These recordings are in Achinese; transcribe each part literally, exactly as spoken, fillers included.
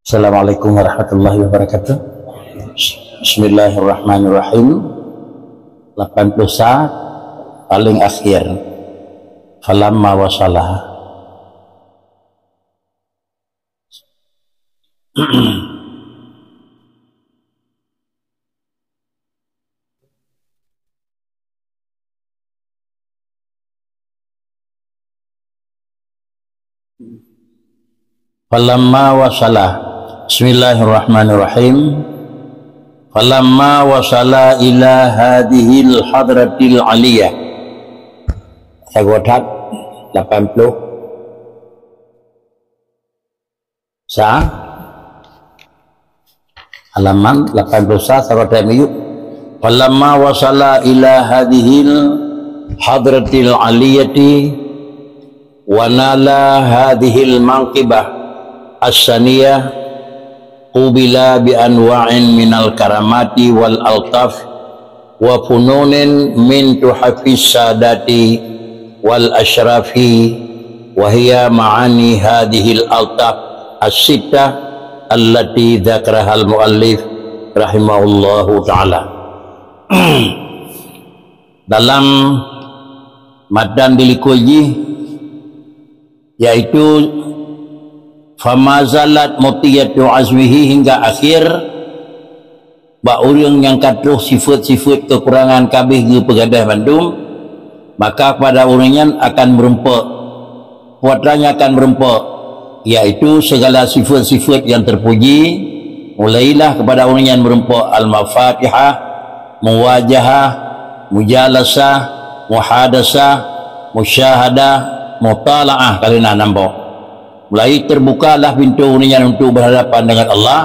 Assalamualaikum warahmatullahi wabarakatuh. Bismillahirrahmanirrahim. Lapan puluh sa, paling akhir. Falamma wasala. Falamma wasala. Bismillahirrahmanirrahim. Falamma wasala ila hadhil hadratil aliyah. Sagoe that, lapan puluh sa. Halaman lapan puluh sa, sagoe that miyueb. Falamma wasala ila hadhil hadratil aliyati wa nala hadhil manqibah as-saniyah, qubila bi anwa'in minal karamati wal altaf wa fununin min tuhafis sadati wal asyrafi, wa hiya ma'ani hadhil altaf as-sittah allati dzakarahal muallif rahimahullahu ta'ala. Dalam matan di likot jih, yaitu, "Famazalat mutiyatu azwihi," hingga akhir, bak ureuëng nyang ka troh sifeuet-sifeuet keukurangan kabeh geupeugadeh bandum, maka pada ureuëng nyan akan meurumpok. Puatra nyan akan meurumpok, yaitu segala sifeuet-sifeuet yang terpuji, mulailah kepada ureuëng nyan meurumpok al-mafatihah, muwajahah, mujalasah, muhadasah, musyahadah, mutalaah, kali na nambok. Mulai terbukalah pintu ureuëng nyan untuk berhadapan dengan Allah.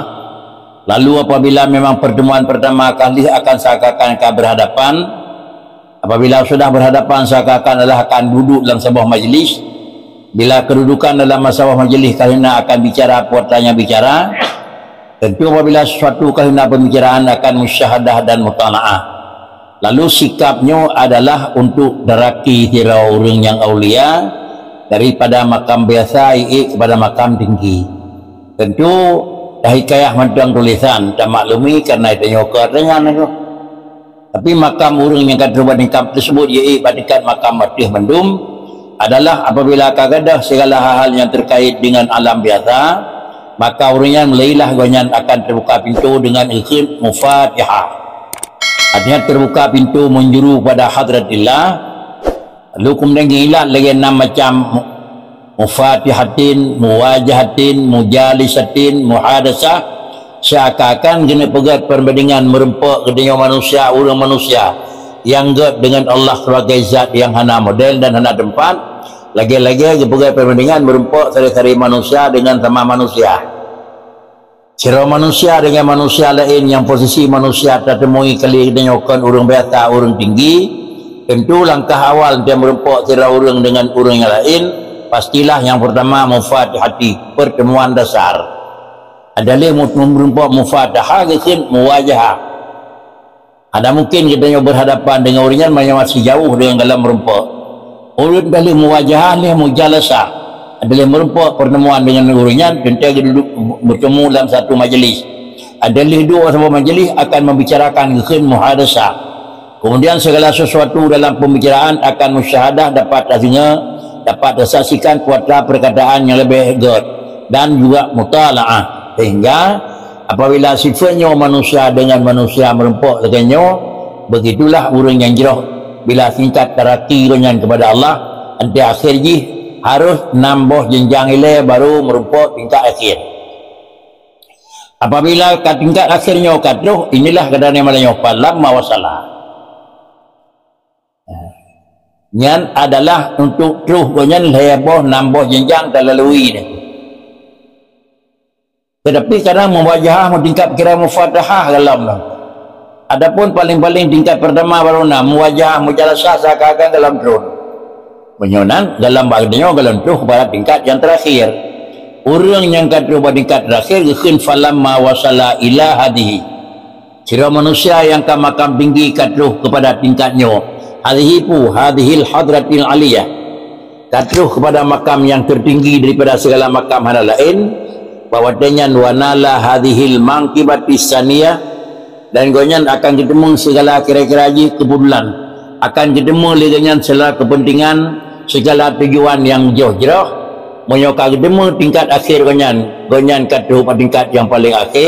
Lalu apabila memang pertemuan pertama kali akan seakan-akan ka berhadapan, apabila sudah berhadapan seakan-akan adalah akan duduk dalam sebuah majlis, bila kedudukan dalam sebuah majlis karena akan bicara apa tanya bicara, tentu apabila sesuatu karena pembicaraan akan musyahadah dan mutalaah. Lalu sikapnya adalah untuk daraki sidroe ureuëng nyang aulia daripada makam biasa iék kepada makam tinggi. Tentu, dah hikayah mantong tulisan, tamaklumi karena itu nyoe keu ringan itu. Tapi makam ureuëng nyang ka troh bak tingkat tersebut, iék bak tingkat makam ateueh bandum, adalah apabila ka gadôh segala hal-hal yang terkait dengan alam biasa, maka ureuëng nyan mulailah gobnyan akan terbuka pintu dengan ikheun mufatihah. Artinya terbuka pintu menjuru pada hadratillah. Lalu kemudian geuilat lagée enam macam mu-, mufatihatin, muwajahatin, mujalisatin, muhadasah. Seakan-akan geuneuk peugét perbandingan meurumpok geutanyoe manusia, ureuëng manusia nyang gét dengan Allah sebagai zat nyang hana model dan hana tempat. Lagée-lagée geupeugét perbandingan meurumpok sabe-sabe manusia dengan sama manusia. Sidroe manusia dengan manusia laén nyang posisi manusia tateumui kali geutanyoe kon ureuëng biasa, ureuëng tinggi, tentu langkah awal untuk meurumpok sidroe ureuëng dengan ureuëng nyang laén, pastilah nyang pertama mufatihati, pertemuan dasar. Ada lé mu-, meurumpok mufatahah geukheun muwajahah. Hana mungkin geutanyoe berhadapan dengan ureuëng nyan meunyoe masih jauh dengan gohlom meurumpok. Ulôn ka lheueh muwajahah, lheueh mujalasah. Ada lheueh meurumpok pertemuan dengan ureuëng nyan, teuntée geududuk bertemu dalam satu majlis. Ada lheueh duek saboh majlis akan membicarakan geukheun muhadasah. Kemudian segala sesuatu dalam pembicaraan akan musyahadah, dapat tadeungoe, dapat tasaksikan kuasa perkataan nyang leubeh gét dan juga mutalaah. Sehingga apabila sifeuet nyoe manusia dengan manusia meurumpok lagée nyoe, begitulah ureuëng nyang jroh bila tingkat taraki gobnyan kepada Allah, anté akhir jih harôh nam boh jenjang ilée baru meurumpok tingkat akhir. Apabila ka tingkat akhir nyoe ka troh, inilah keuadaan malam nyoe, falamma wasala. Nyan adalah untuk troh gobnyan lhée boh nam boh jenjang teulalui nyan. Tetapi kadang muwajahah meutingkat kira mufatahah gohlom nyan. Adapun paling-paling tingkat pertama baru na muwajahah mujalasah seakan-akan gohlom troh. Meunyoe nan gohlom bak nyoe gohlom troh bak tingkat nyang terakhir. Ureuëng nyang ka troh bak tingkat terakhir geukheun falamma wasala ila hadhihi. Sidroe manusia nyang ka makam tinggi ka troh kepada tingkat nyoe. Hadhihi pu, hadhil hadratil aliyah. Ka troh kepada makam yang tertinggi daripada segala makam hana laén. Bak watée nyan, wa nala hadhil manqibati saniyah, dan gobnyan akan geuteumé sigala kira-kira jih keubeutulan, akan geuteumé lé gobnyan sigala keupeuntengan, sigala tujuan nyang jroh-jroh. Meunyoe ka geuteumé tingkat akhé gobnyan, gobnyan ka troh bak tingkat nyang paleng akhé,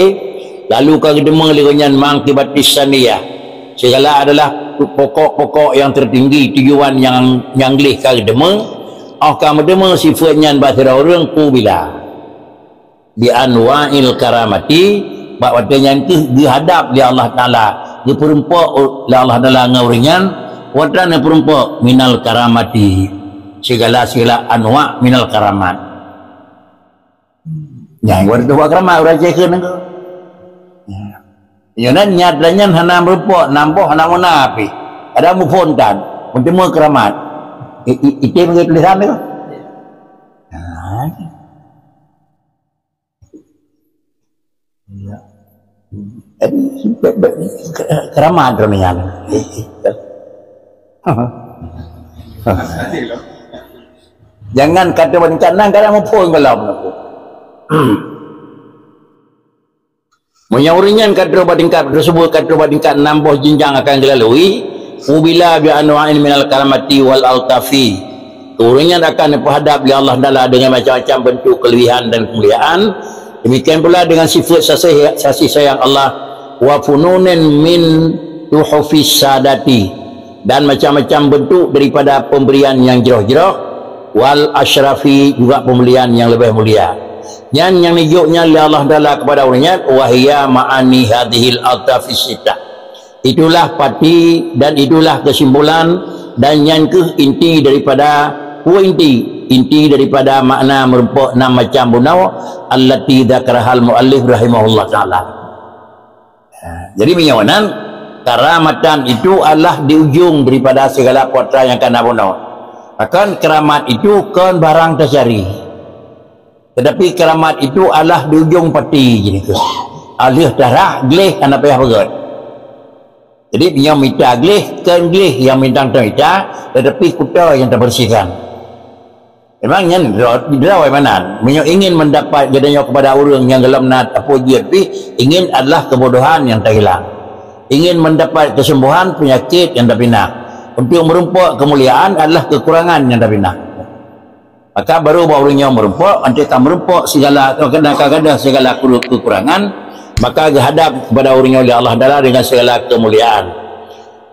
lalu ka geuteumé lé gobnyan manqibati saniyah, sigala adalah pokok-pokok nyang teutinggi, tujuan nyang, nyang gleh ka geuteumé. Óh ka meuteumé sifeuet nyan bak sidroe ureuëng, qubila bi anwa'il karamati, bak watée nyan kheueh geuhadab lé Allah Taala, geupeurumpok lé Allah Taala ngon ureuëng nyan, watée na peurumpok minal karamati, sigala-sigala anwa' minal karamat. Nyang watée buat karamat ureuëng cekh nangko. Nyoe nan nyat dan nyan hana meurumpok, nam boh hana meunapi. Ada muphon tan, meuteumé karamat. I- i- item ke tulisan tu. Ha. Ya. Jadi, be- be- keramat dunia ni. Jangan kata bangkat nan kadang muphon kalau aku. Meunyoe ureuëng nyan ka troh bak tingkat tersebut, ka troh bak tingkat enam boh jenjang akan geulalui, ubila bi anwa'in minal karamati wal altafi. Ureuëng nyan akan geuhadab lé Allah Taala dengan macam-macam bentuk kelebihan dan kemuliaan. Demikian pula dengan sifat sasih, sasih sayang Allah, wa fununin min tuhufis sadati, dan macam-macam bentuk daripada pemberian yang jroh-jroh, wal asyrafi, juga pemberian yang lebih mulia. Nyan nyang neujok nyan lé Allah Taala kepada ureuëng nyan, wahia ma'ani hadhil altafis sittah. Itulah pati dan itulah kesimpulan, dan nyan kheueh inti daripada, peue inti? Inti daripada makna meurumpok enam macam bunoe, allati dzakarahal muallif rahimahullah taala. Ha, jadi meunyoe nan, karamatan itu adalah di ujung daripada segala peue nyang kana bunoe. Bahkan keramat itu kon barang teucari. Tetapi keramat itu adalah di ujung pati jeunikoe. Aleuh darah gleh hana payah beugöt. Jadi meunyoe mita gleh, kon gleh nyang mantong teumita, tetapi kuto nyang teubersihkan. Memang nyan droe, droe meunan. Meunyoe ingin mendapat geutanyoe kepada ureuëng nyang golom na tapeujiet pih, ingin adalah kebodohan nyang tahilang. Ingin mendapat kesembuhan penyakit nyang tapinah. Untuk meurumpok kemuliaan adalah kekurangan nyang tapinah. Maka baru bak ureuëng nyoe meurumpok, anti ka meurumpok segala, kadang-kadang segala kuru-, kekurangan, maka geuhadab kepada ureuëng nyoe lé Allah Taala dengan segala kemuliaan.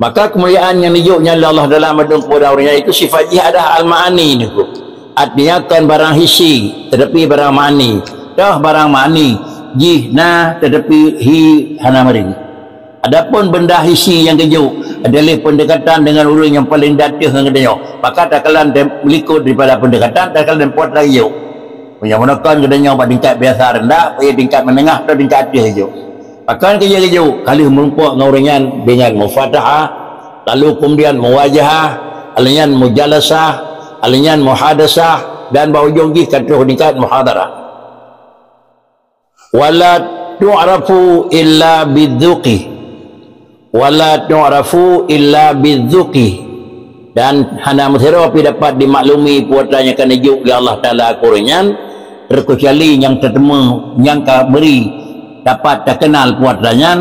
Maka kemuliaan nyang dijok nyan lé Allah dalam mandum peue dan ureuëng nyan, itu sifat jih adalah al-ma'ani niku. Artinya kon barang hisi, tetapi barang ma'ani. Toh barang ma'ani, jih na tetapi hi hana mari. Adapun benda hisi nyang geujok adalah pendekatan dengan ureuëng nyang paling di ateueh ngon geutanyoe, maka takalon tem-, likot daripada pendekatan, takalon tempat lagi jok. Meunyoe meunoe kon geutanyoe bak tingkat biasa rendah, bak tingkat menengah atau tingkat ateueh jok. Pakon keu jih geujok, ka lheueh meurumpok ngon ureuëng nyan dengan mufatahah, lalu kemudian muwajahah, lalu nyan mujalasah, lalu nyan muhadasah, dan bak ujong jih ka troh tingkat muhadarah. Wala tu'rafu illa bidzauqi. Wala tu'rafu illa bidzauqi. Dan hana meusidroe pih dapat dimaklumi peue nyang ka neujok lé Allah Taala keu ureuëng nyan, terkecuali nyang teuteumé, nyang ka bri dapat takeunal peue nyan,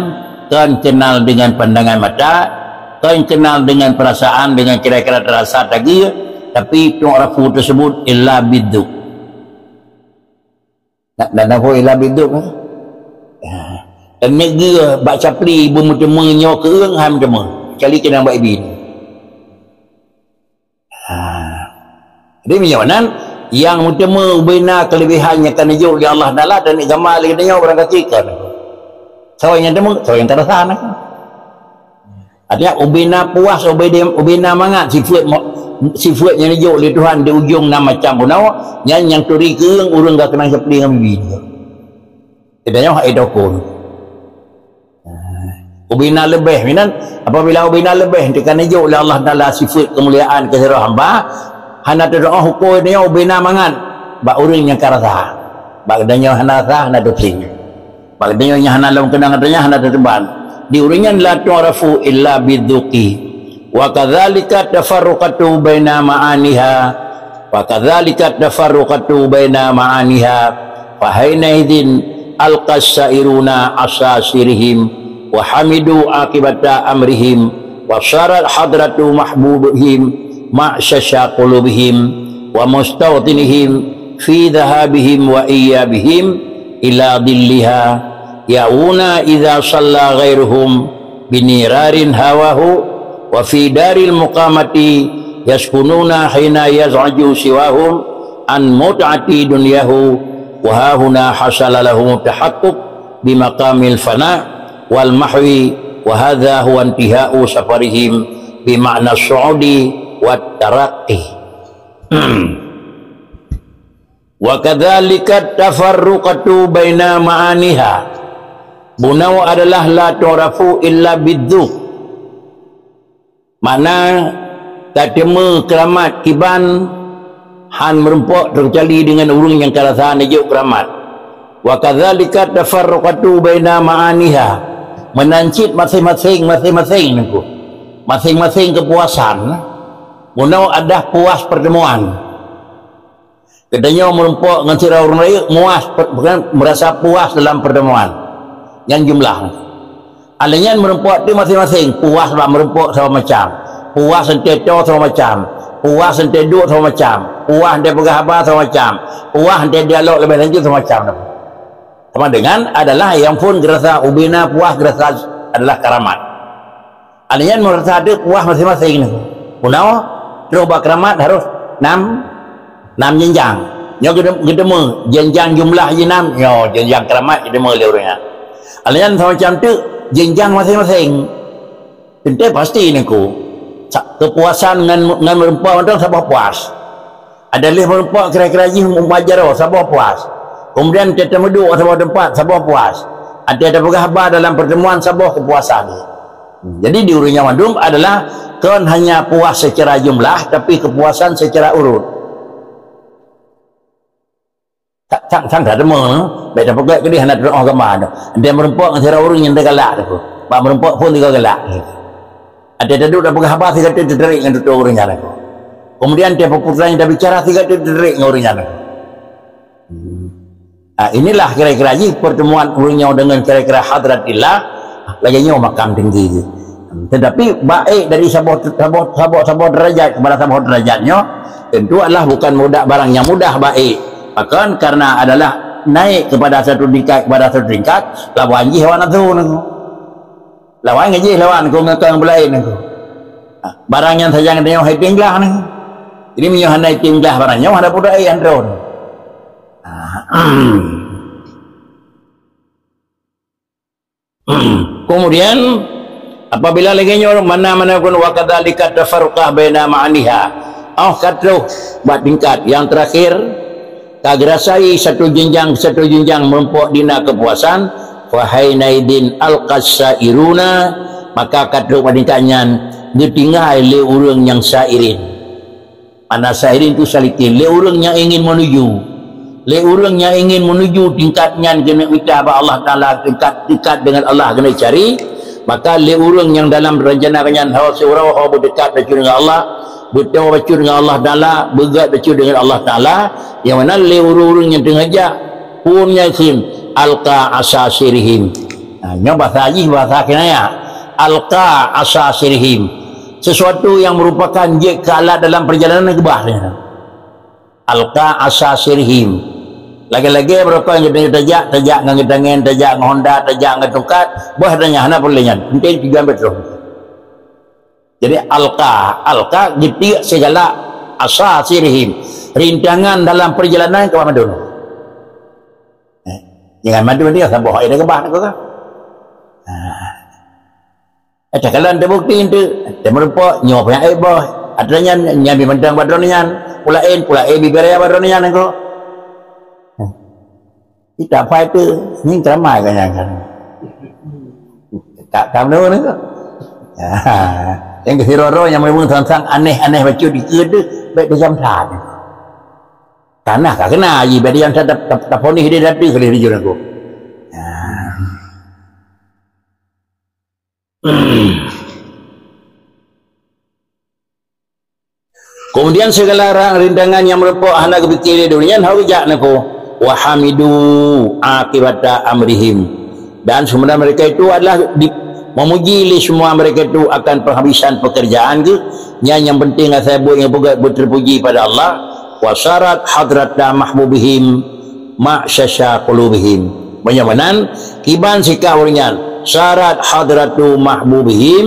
kon kenal dengan pandangan mata, kon kenal dengan perasaan, dengan kira-kira terasa tageuh, tapi tu'rafu tersebut illa bidzauq. Na, na, na, ila biduk, eh? Ya. Dan negeri bak capli ibu meuteumé nyoe keueung hai meuteumé. Kali kena bak ibi. Ha. Jadi, meunyoe nan, nyang meuteumé ubena kelebihan nyang ka neujok lé Allah Taala dan geugamla lé geutanyoe barang kaki kon. Sawa nyang teumé, sawa nyang tarasa na. Artinya, ubena puas, ubena, ubena mangat sifeuet mo-, sifeuet nyang dijok lé Tuhan di ujong nam macam bunoe, nyan nyang turi keueung ureuëng ka keunong capli ngon bibi. Geutanyoe hai tokon. Ubena leubeh, minan, apabila ubena leubeh teuka neujok lé Allah Taala sifeuet keumuliaan keu sidroe hamba, hana teudoa huköm nyoe ubena mangat bak ureuëng nyang ka rasa. Bak geutanyoe hana rasa, hana teuting. Bak geutanyoe nyang hana lom keunong geutanyoe hana teuteuban. Di ureuëng nyan la tu'rafu illa bidzauqi. Wa kadzalika tafarruqatu baina ma'aniha. Wa kadzalika tafarruqatu baina ma'aniha. Fa hina idzin alqas sa'iruna asasirihim wa hamidu aqibata amrihim wa sarat hadratu mahbubihim ma'syasha qulubihim wa mustawtinihim fi dhahabihim wa iyabihim ila dhilliha, ya'una idza shalla ghairuhum binirarin hawahu, wa fi daril muqamati yaskununa hina yaz'aju siwahum an mut'ati dunyahu, wa hahuna hasala lahum tahaqquq bi maqamil fana wal mahwi, wa hadza huwa intihau safarihim bi ma'na su'udi wat taraqqi. Wa kadzalika tafarruqatu baina ma'aniha. Bunoe adalah la tu'rafu illa bidzuk. Makna, tateumé keuramat kiban han meurumpok teukecuali deungon ureuëng nyang ka rasa neujok keuramat. Wa kadzalika tafarruqatu baina ma'aniha. Meunan cit maséng-maséng, maséng-maséng nangku. Maséng-maséng keupuasan. Bunoe adah puas pertemuan. Geutanyoe meurumpok ngon sidroe ureuëng rayeuk muas, pe-, bukan, meurasa puas dalam pertemuan. Nyan jumlah. Alèh nyan meurumpok teuh maséng-maséng, puas bak meurumpok saboh macam. Puas teuntèe toe saboh macam. Puas teuntèe duek saboh macam. Puas teuntèe peugah haba saboh macam. Puas teuntèe dialog leubeh lanjut saboh macam. Sama dengan adalah nyang phôn geurasa ubena puas geurasa adalah karamat. Alèh nyan meurasa deuh puas maséng-maséng nyoe. Bunoe, troh bak keuramat harôh nam, nam jeunjang. Nyoe geutem-, geuteumé jeunjang jumlah jih nam, nyoe jeunjang keuramat geuteumé lé ureuëng nyan. Alèh nyan sama macam teuk jeunjang maséng-maséng. Teuntèe pasti nangku. Sa-, keupuasan ngon, ngon meurumpok mantong saboh puas. Ada lheueh meurumpok kira-kira jih mumajaroh saboh puas. Kemudian teuteumeuduek saboh teumpat saboh puas. Ada tapeugah haba dalam pertemuan saboh keupuasan. Jadi di ureuëng nyan mandum adalah kon hanya puas secara jumlah, tapi keupuasan secara urut. Tak, tak, tak, tak deungoe, bèk tapeugah keudeh hana teurimong gamba tu. Dia meurumpok ngon sidroe ureuëng nyang teugalak tu. Bak meurumpok phôn sigoe galak. Ada taduek tapeugah haba sigoe teuteurek ngon tutoe ureuëng nyan tu. Kemudian dia peuputra nyang tabicara sigoe teuteurek ngon ureuëng nyan tu. Ah, inilah kira-kira jih pertemuan ureuëng nyoe dengan kira-kira hadratillah, lagèe nyoe makam tinggi jih. Tetapi baik dari saboh, saboh, saboh, saboh derajat kepada saboh derajat nyoe, tentu adalah bukan mudah, barang yang mudah baik. Bahkan karena adalah naik kepada satu tingkat, kepada satu tingkat, lawan jih hawa nafsu nyoe. Lawan ngon jih lawan ku ngon keuh bulaén nangku. Ha, barang nyan sajan geutanyoe hai tieng glah nangku. Jadi meunyoe hana tieng glah barang nyoe hana peuduek hai andron. Ha. Kemudian apabila lagèe nyoe mana-mana pun wa kadzalika tafarruqah baina ma'aniha. Oh ka troh bak tingkat yang terakhir, ka geurasai satu jenjang, satu jenjang meurumpok dina keupuasan, fa hainaidin alqas sairuna, maka ka troh bak tingkat nyan geutinggai lé ureuëng nyang sairin. Mana sairin tu salikin, lé ureuëng nyang ingin menuju. Lé ureuëng nyang ingin menuju tingkat nyan keuneuk mita bak Allah Taala, tingkat, tingkat dengan Allah keuneuk cari, maka lé ureuëng nyang dalam rencana nyan ho siuroe ho beudekat bacut dengan Allah, beutôi bacut dengan Allah Taala, beugat bacut dengan Allah Taala, nyang mana lé ureuëng-ureuëng nyang teungoh jak, phôn nyan kheun, alqa asasirihim. Ha, nyoe bahasa jih bahasa kinayah. Alqa asasirihim. Sesuatu yang merupakan jeuet keu alat dalam perjalanan keubah nyan. Alqa asasirihim. Lagèe-lagèe barokon geutanyoe tajak, tajak ngon geutangen, tajak ngon honda, tajak ngon tungkat, bah tanyoe hana peureulèe nyan. Penting tujuan beutôi. Jadi alqa, alqa geutiek sigala asasirihim. Rintangan dalam perjalanan keu mandum. Eh, jangan mandum dia saboh ai dah keubah nak kata. Ha. Eh, cakalan teubukti tu, teumeureumpok, nyoe peunyakét boh. Atra nyan, nyan bi mantong bak droeneuh nyan. Pula en, pula en bi beurea bak droeneuh nyan engko. Kita apa itu? Ni ceramah kan yang kan. Tak tahu mana tu. Yang kesidroe-droe nyang meunyoe sang-sang aneh-aneh bacut dikeue tu, baik dia jam saat. Tanah ka kena haji, baik dia jam saat tap-, tap-, taponih dia datu kali di jurang tu. Kemudian segala rintangan nyang meureumpok hana geupike lé donya nyan hana geujak nangku. Wa hamidu aqibata amrihim. Dan sebenarnya mereka itu adalah di, memuji lé semua mereka itu akan penghabisan pekerjaan ke. Nyan nyang penting asai buet nyang peugah beuteupuji pada Allah. Wa sarat hadrata mahbubihim ma'syasya qulubihim. Meunyoe meunan, kiban sikap ureuëng nyan, sarat hadratu mahbubihim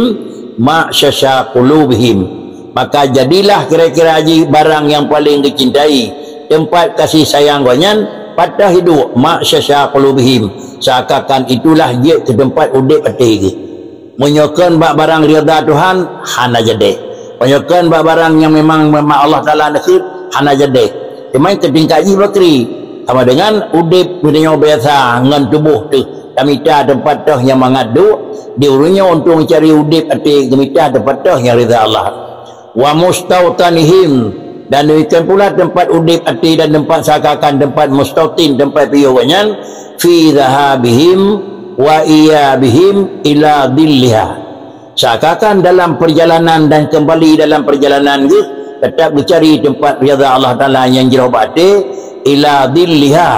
ma'syasya qulubihim. Maka jadilah kira-kira jih barang nyang paleng geucintai, teumpat kasih sayang gobnyan, patah hidup ma'syasya qulubihim, seakan-akan itulah jeuet keu teumpat udeb até geuh. Meunyoe kon bak barang ridha Tuhan, hana jadeh. Meunyoe kon bak barang nyang memang, memang Allah Taala neukheun, hana jadeh. Teuma keu tingkat jih bakri, sama dengan udeb meunyoe biasa ngon tuboh teuh, tamita teumpat toh nyang mangat duek, di ureuëng nyoe untông cari udeb até geumita teumpat toh nyang ridha Allah. Wa mustautanihim, dan demikian pula teumpat udeb até dan teumpat seakan-akan teumpat mustautin, teumpat piôh gobnyan, fi dhahabihim wa iyabihim ila dhilliha. Seakan-akan dalam perjalanan dan kembali dalam perjalanan geuh, tetap geucari teumpat ridha Allah Taala nyang jroh bak até, ila dhilliha,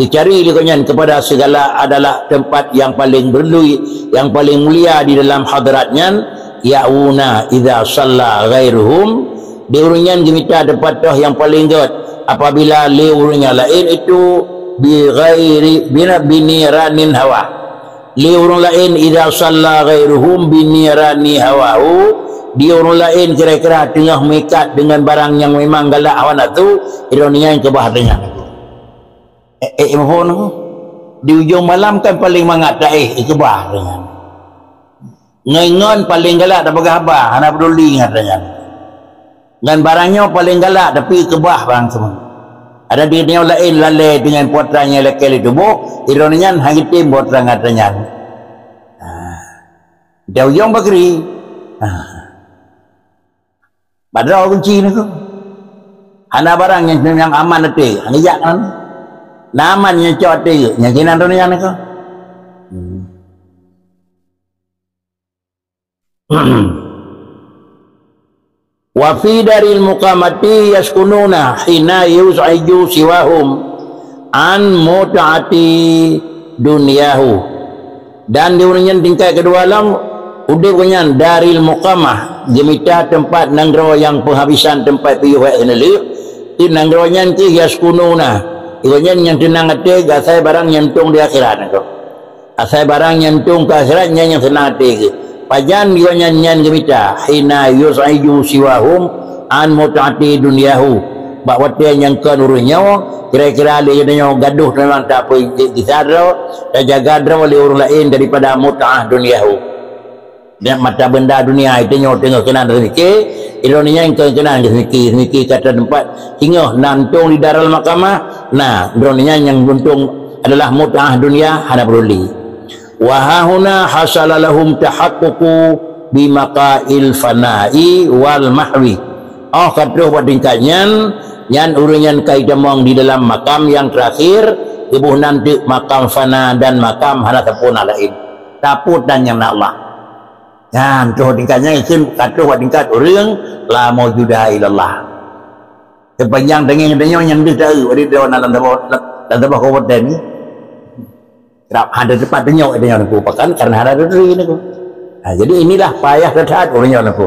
geucari lé gobnyan kepada segala adalah tempat yang paling berlui, yang paling mulia di dalam hadrat nyan, ya'una idza shalla ghairuhum, di ureuëng nyan geumita teumpat toh nyang paleng gét apabila lé ureuëng nyang laén itu bi ghairi bina biniranin hawa. Lé ureuëng laén idza shalla ghairuhum binirani hawahu, di ureuëng laén kira-kira teungoh meuikat dengan barang nyang memang galak hawa nafsu, ironinya keubah dengan. Eh, eh, muphom nyoe. Di ujong malam kan paleng mangat taéh, eh, keubah dengan. Ngon-ngon paleng galak tapeugah haba, hana peuduli ngon tanyan. Ngon barang nyoe paleng galak, tapi keubah barang teuma. Ada di nyoe laén lalé dengan putra nyang lakée lé tuboh, ironinya hana geutem putra ngon tanyan. Ha. Di ujong bakri. Ha. Padahai kunci ni tu. Hana barang nyang, nyang aman até, hana jak kan. Na aman nyang cok até, nyang keunan dunia ni tu. Hmm. Wa fi daril muqamati yaskununa hina yuz'iju siwahum an mut'ati dunyahu. Dan di ureuëng nyan tingkat keudua lom, udeb gobnyan daril muqamah, geumita teumpat nanggroe nyang penghabisan teumpat piôh wak hana leueh, di nanggroe nyan keuh yaskununa, gobnyan nyang teunang até gasai barang nyang tong di akhirat nanggroe. Asai barang nyang tong keu akhirat nyan nyang seunang até geuh. Pajan geuh nyan, nyan geumita, hina yuz'iju siwahum an mut'ati dunyahu. Bak watée nyang kon ureuëng nyoe, kira-kira lé nyoe gadoh memang tapeuisa droe, tajaga droe lé ureuëng laén daripada mut'ah dunyahu. Dan mata benda dunia itu nyoe teungoh keunan teumike, ilôn nyan kon keunan teumike, teumike kata tempat singoh na untông di daral mahkamah, na droe nyan nyang untông adalah mut'ah dunia hana peuruli. Wa hahuna hasala lahum tahaqququ bimaqail fana'i wal mahwi. Oh ka troh bak tingkat nyan, nyan ureuëng nyan ka itamong di dalam makam nyang terakhir, geuboh nan teuk makam fana dan makam hana sapeue na laén. Tapot dan nyang na Allah. Nyan troh tingkat nyan kheun ka troh bak tingkat ureuëng la maujuda illallah. Sepanjang teungoh tanyoe nyang deuh taeu, bari droe na lam saboh, lam saboh kabupaten ni. Rab hana teumpat tanyoe, tanyoe nangku pakan karena hana duri nangku. Ha, jadi inilah payah that-that ureuëng nyoe nangku.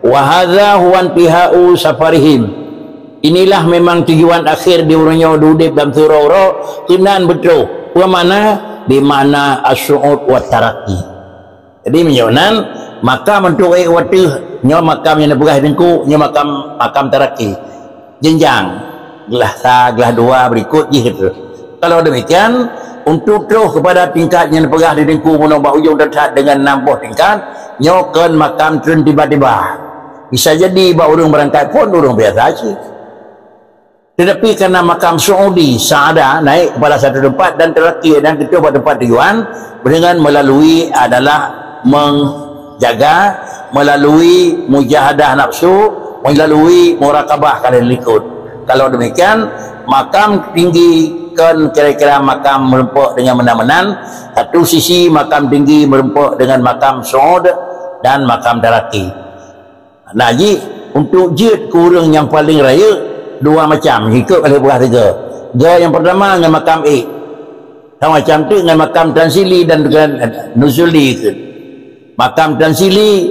Wa hadza huwa intihau safarihim. Inilah memang tujuan akhir di ureuëng nyoe udeb dalam surau ro, keunan beutôi. Peue makna? Bi makna as-su'ud wa taraqi. Jadi meunyoe nan, makam untuk ék wateuh, nyoe makam nyang neupeugah teungku, nyoe makam, makam taraki. Jenjang, glah sa, glah dua, berikut jih gitu. Kalau demikian, untuk troh kepada tingkat nyang neupeugah di teungku bunoe bak ujong that-that dengan enam boh tingkat, nyoe kon makam treun tiba-tiba. Bisa jadi bak ureuëng beurangkat phon ureuëng biasa cit. Tetapi karena makam su'udi, sa'ada, naik kepada satu tempat dan taraki dan keutôh bak tempat tujuan dengan melalui adalah menjaga, melalui mujahadah nafsu, melalui murakabah kalian likut. Kalau demikian, makam tinggi kon kira-kira makam meureumpok dengan meunan-meunan, satu sisi makam tinggi meureumpok dengan makam su'ud dan makam taraki. Nah, jih untuk jeuet keu ureuëng nyang paleng rayeuk dua macam, ikot ka lheueh peugah sigoe. Goe nyang pertama ngon makam ék. Sama macam tu ngon makam tanzili dan ngon nuzuli tu. Makam tanzili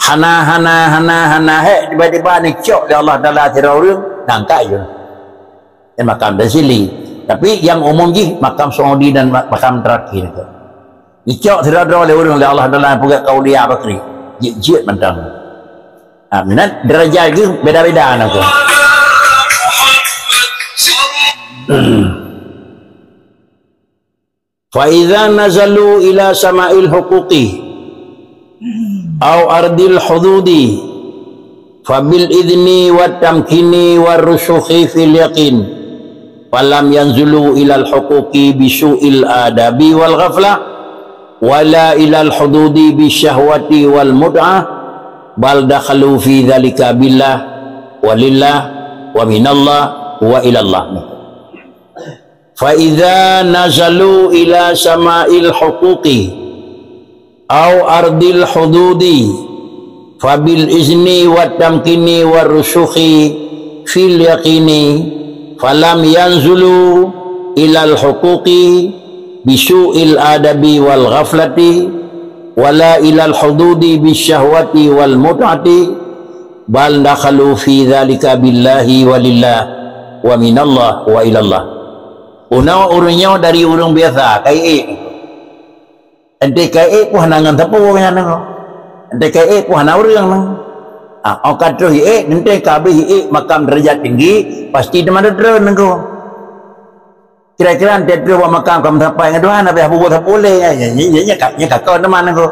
hana, hana, hana, hana hék tiba-tiba neucok lé Allah Taala sidroe ureuëng, na angkat je. Nyan makam tanzili. Tapi nyang umum jih makam su'udi dan ma-, makam taraqi nyan. Neucok sidroe-droe lé ureuëng lé Allah Taala peugah kaulia bakri. Jeuet-jeuet mantong. Ha, meunan derajat geuh beda-beda na tu. Fa idza nazalu ila sama'il huquqi au ardil hududi fa bil idzni wat tamkini war rusukhi fil yaqin. Falam yanzulu ilal huquqi bisu'il adabi wal ghaflah wala ilal hududi bisyahwati wal mut'ah, bal dakhalu fi dzalika billah, walillah, wa minallah, wa ilallah. Fa idza nazalu ila sama'il huquqi au ardil hududi, fabil izni wat tamkini war rusukhi fil yaqini, falam yanzulu ilal huquqi bisu'il adabi wal ghaflati, wala ilal hududi bisyahwati wal mut'ati, bal dakhalu fi dzalika billahi walillah wa minallah wa ilallah. Unoe ureuëng nyoe dari ureuëng biasa, kai ék. Enteuk kai ék pun hana ngon sapeue nyan nyoe. Enteuk kai ék pun hana ureuëng nyoe. Ah, oh ka troh ék, enteuk ka habéh ék makam derajat tinggi, pasti teuma treun nyoe. Kira-kira enteuk troh bak makam ka meusapat ngon Tuhan, habéh bubuet sapeue lé. Ya, ya, ya, ya, ka, ya, ka kon teuma nyoe.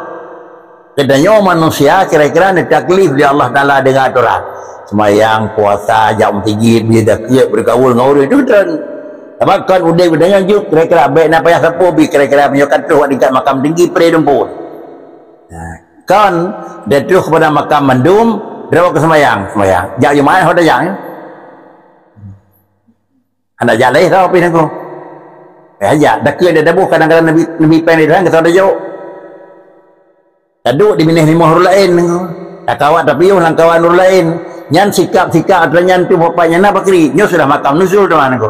Geutanyoe manusia kira-kira neutaklif lé Allah Taala deungon atoran. Seumayang, puasa, jak meuseujid, bri zakeuet, beugaul ngon ureuëng, itu treun. Sabab kon udeb geutanyoe jeuet kira-kira bék na payah sapeue bi kira-kira meunyoe ka troh bak tingkat makam tinggi pré dumpue. Nah, kon, dan troh keupada makam mandum, droe keu seumayang, seumayang. Jak Jumaat ho tajak, ya. Hana jak lé tau pih nangku. Eh, jak, dakeu dia daboh kadang-kadang Nabi, Nabi péng di dalam kata dia jok. Taduek di binéh limoh ureuëng laén nangku. Takawat tapiôh lam kawan ureuëng laén. Nyan sikap-sikap atra nyan tu bapak nyan na bakri. Nyoe sudah makam nuzul teuma nangku.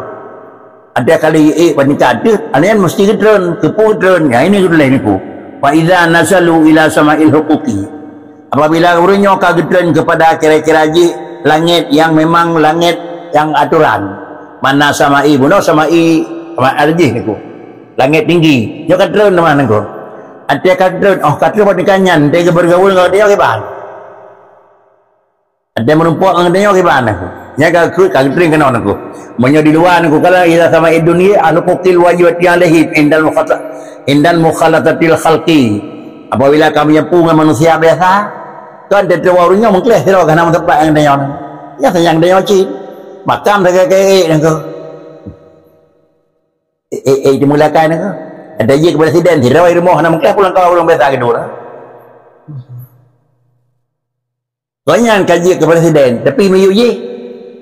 Ada kali ék bak tingkat deuh, ada nyan mesti geutreun, keupeue geutreun. Ya, ini geutreun niku. Fa idza nazalu ila sama'il huquqi. Apabila ureuëng nyoe ka geutreun keupada kira-kira jih langét nyang memang langét nyang atoran. Mana sama'i bunoe sama'i, sama arjih niku. Langét tinggi. Nyoe ka treun teuma nangku. Até ka treun, oh ka treun bak tingkat nyan, até geubeureugaul ngon dia kiban. Até meurumpok ngon dia kiban nangku. Nyan ka keu ka treun keunoe nangku. Meunyoe di luwa nangku, kalau ila sama'id dunya, ahlu qukil wajibati alaihim indal mukhata-, indal mukhalatatil khalqi. Apabila ka meunyapu ngon manusia biasa, kan teutuwa ureuëng nyoe meukleh sidroe ka hana meuteumpat ngon dia nyoe. Nyan sayang dia nyoe cit. Makam sagai-sagai nangku. Eh, eh, eh, dimulakan nangku. Ada jih keu presiden, sidroe rumoh hana meukleh pulang ka ureuëng biasa keudua. Gobnyan ka jeuet keu presiden, tapi miyueb jih.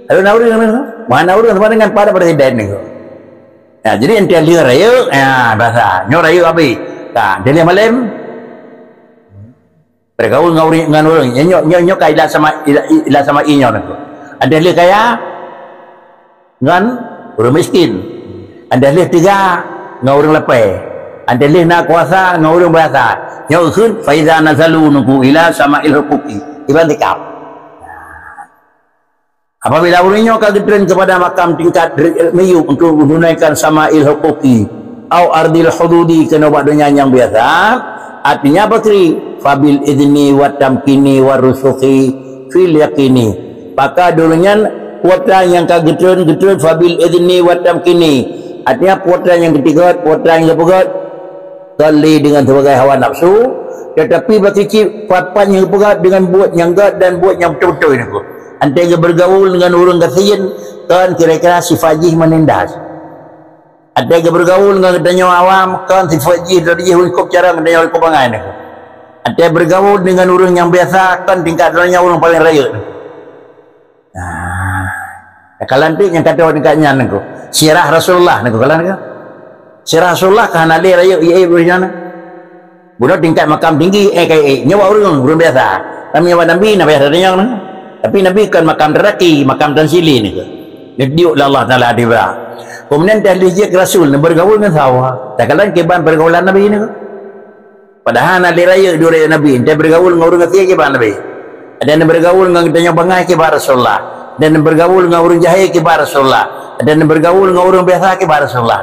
Lalu na ureuëng nyoe, mana ureuëng sama dengan pada presiden nyoe. Ya, jadi enteuk lheueh rayeuk, ya, biasa. Nyoe rayeuk habéh. Ka, enteuk lheueh malém. Bergaul ngon ureuëng, ngon ureuëng. Nyoe, nyoe, nyoe ka ila sama, ila, ila sama i nyoe nangku. Enteuk lheueh kaya, ngon ureuëng miskin. Enteuk lheueh teuga ngon ureuëng lapée. Enteuk lheueh na kuasa ngon ureuëng biasa. Nyoe kheun, fa idza nazalu nangku ila sama'il huquqi. Iban tikab. Apabila ureuëng nyoe ka geutreun keupada makam tingkat re-, miyueb untuk menunaikan sama'il huquqi, au ardil hududi keunoe bak donya nyang biasa, artinya bakri, fabil idzni wat tamkini war rusukhi fil yaqini. Maka dulu nyan putra nyang ka geutreun, geutreun fabil idzni wat tamkini. Artinya putra nyang geutigöt, putra nyang geupeugöt, kon lé deungon sibagai hawa nafsu, tetapi bak cit pat-pat nyang geupeugöt deungon buet nyang göt dan buet nyang beutôi-beutôi nangku. Enteuk geubeurgaul deungon ureuëng gasien, kon kira-kira sifat jih meunindas. Enteuk geubeurgaul deungon geutanyoe awam, kon sifat jih dari jih lingkup carông geutanyoe lingkup bangai nangku. Enteuk beurgaul deungon ureuëng nyang biasa, kon tingkat donya ureuëng paleng rayeuk nangku. Nah, kalau enteuk nyang ka troh tingkat nyan nangku. Sirah Rasulullah nangku, kalau nangku. Sirah Rasulullah ka hana lé rayeuk ié ureuëng nyan. Bunoe tingkat makam tinggi, eh, kai, eh, nyoe bak ureuëng, ureuëng biasa. Tapi nyoe bak Nabi, na biasa tanyong nangku. Tapi Nabi kon makam taraqi, makam tanzili nangku. Neudiuk lé Allah Taala dibra. Keumudian teuh lheueh jeuet keu rasul, neubeureugaul ngon sawa. Takalon kiban peurgaulan Nabi nyoe. Padahai na lé rayeuk dua rayeuk Nabi, teuh beureugaul ngon ureuëng asie kiban Nabi. Ada neubeureugaul ngon geutanyoe bangai kiban Rasulullah. Ada neubeureugaul ngon ureuëng jahé kiban Rasulullah. Ada neubeureugaul ngon ureuëng biasa kiban Rasulullah.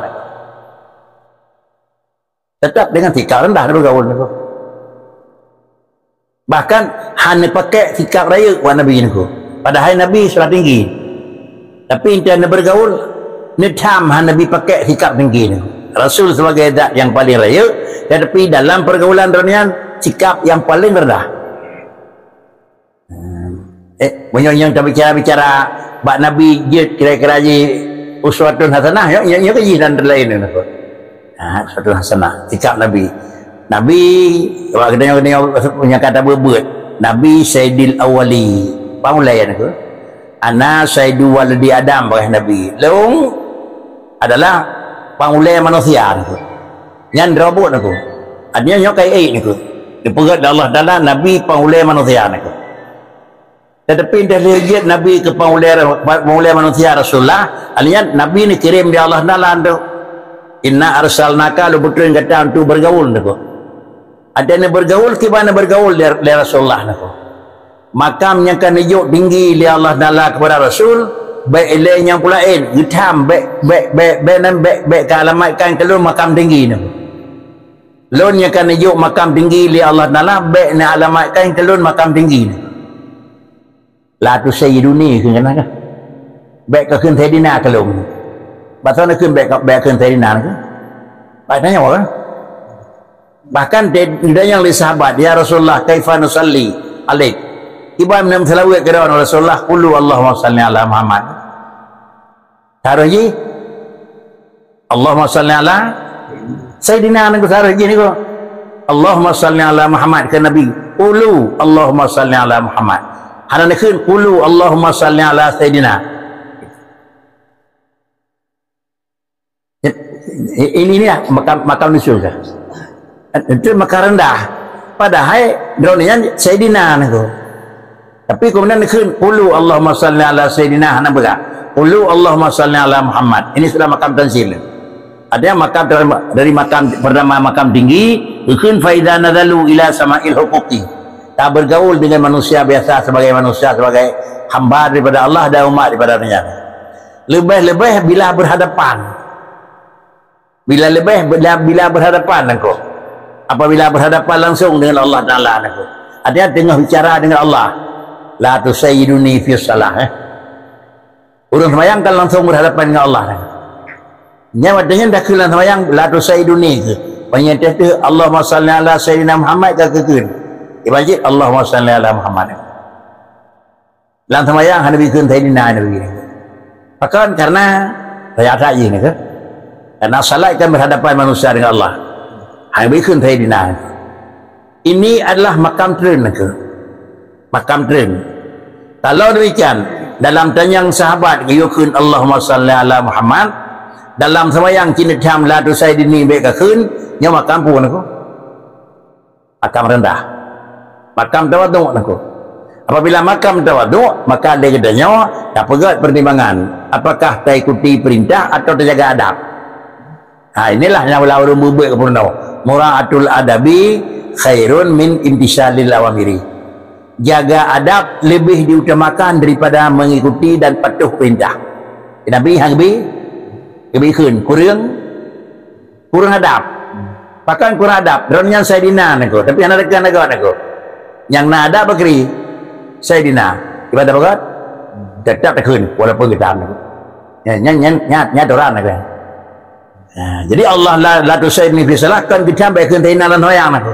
Tetap dengan sikap rendah neubeureugaul nyoe. Bahkan hana pakai sikap rayeuk wan Nabi nyoe. Padahai Nabi seurah tinggi. Tapi intan neubeureugaul, neutham hana Nabi pakai sikap tinggi nyoe. Rasul sebagai zat yang paling rayeuk, tetapi dalam pergaulan droeneuh nyan sikap yang paling rendah. Hmm. Eh, meunyoe nyang tabicara-bicara bak Nabi jeuet kira-kira ji uswatun hasanah, nyoe, nyoe, nyoe ka jih dan lain nyoe. Ha, uswatun hasanah, sikap Nabi. Nabi, awak geutanyoe, geutanyoe nyang ka tabeuet-beuet. Nabi Saidil Awali. Pang ulée nyoe. Ana Saidu Waladi Adam, bagaih Nabi. Lôn adalah pang ulée manusia nyoe. Nyan droe buet nyoe. Artinya nyoe kai-ai nyoe. Dipeugét lé Allah Taala Nabi pang ulée manusia nyoe. Tetapi dah lheueh jeuet Nabi keu pang ulée, pang ulée manusia Rasulullah, artinya Nabi neukirém lé Allah Taala tu. Inna arsalnaka, lôn peutreun gata untuk beureugaul nyoe. Ada neubeureugaul, kiban neubeureugaul lé, lé Rasulullah nyoe. Makam nyang ka neujok tinggi lé Allah Taala keupada Rasul, bék ilée nyang peulaén, geutham, bék, bék, bék, bék nan, bék, bék ka alamatkan keu lôn makam tinggi nyoe. Lôn nyang ka neujok makam tinggi lé Allah Taala, bék neualamatkan keu lôn makam tinggi nyoe. La tusayyiduni kheun keunan kah? Bék kakheun saidina keu lôn. Bah soe neukheun bék, bék kakheun saidina nyoe? Bah tanyoe kan? Bahkan teudeungoe lé sahabat, "Ya Rasulullah, kaifa nusalli alaik?" Kiban meuseulaweuet keu Droeneuh Rasulullah, "Qulu Allahumma salli ala Muhammad." Taroh jih, "Allahumma salli ala Saidina," nyoe taroh jih nyoe. "Allahumma salli ala Muhammad," keu Nabi. "Qulu Allahumma salli ala Muhammad." Hana neukheun, "Qulu Allahumma salli ala Saidina." Ini, ini lah makam, makam nuzul kah? Itu makam rendah. Padahai droeneuh nyan Saidina nyoe. Tapi kemudian neukheun, "Qulu Allahumma salli ala Saidina," hana peugah, "Qulu Allahumma salli ala Muhammad." Ini sudah makam tanzil. Artinya makam dari, dari makam pertama, makam tinggi, neukheun, "Fa idza nazalu ila sama'il huquqi." Tabeurgaul dengan manusia biasa sebagai manusia, sebagai hamba daripada Allah dan umat daripada Nabi. Leubeh-leubeh bila berhadapan. Bila leubeh, bila, bila berhadapan nangko. Apabila berhadapan langsung dengan Allah Taala nangko. Artinya teungoh bicara dengan Allah. La tusayyiduni fi salah, eh. Ureuëng seumayang kan langsung berhadapan dengan Allah. Nyan watée nyan dah keu lam seumayang, la tusayyiduni keu. Panyang teuh, Allahumma salli ala Sayyidina Muhammad ka keu kheun. Iban cit, Allahumma salli ala Muhammad. Lam seumayang hana bikheun Saidina Nabi. Pakon? Karena raya that jih nyoe. Karena salat kan berhadapan manusia dengan Allah. Hana bikheun Saidina. Ini adalah makam treun nyoe. Makam treun. Kalau demikian, dalam tanyong sahabat geuyue kheun Allahumma salli ala Muhammad, dalam seumayang cit neutham la tusayyiduni bék kakheun, nyoe makam peue nyoe? Makam rendah. Makam tawaduk nangko. Apabila makam tawaduk, maka lé geutanyoe tapeugét pertimbangan, apakah taikuti perintah atau tajaga adab. Ha, inilah nyang bala ureuëng beubeuet keu peurunoe. Mura'atul adabi khairun min imtisalil awamiri. Jaga adab lebih diutamakan daripada mengikuti dan patuh perintah. Nabi hana geubi, geubi kheun, kureueng Kurang adab. Pakon kurang adab? Droeneuh nyan Saidina nangko, tapi hana teuka nangko nangko. Nyang na adab bakri Saidina. Ibadah bagat tetap takheun walaupun kita nangko. Nyan nyan nyan nyan aturan nangko. Nah, jadi Allah la la tusayyidni fi salah, kon kita baik kheun Saidina lam seumayang nangko.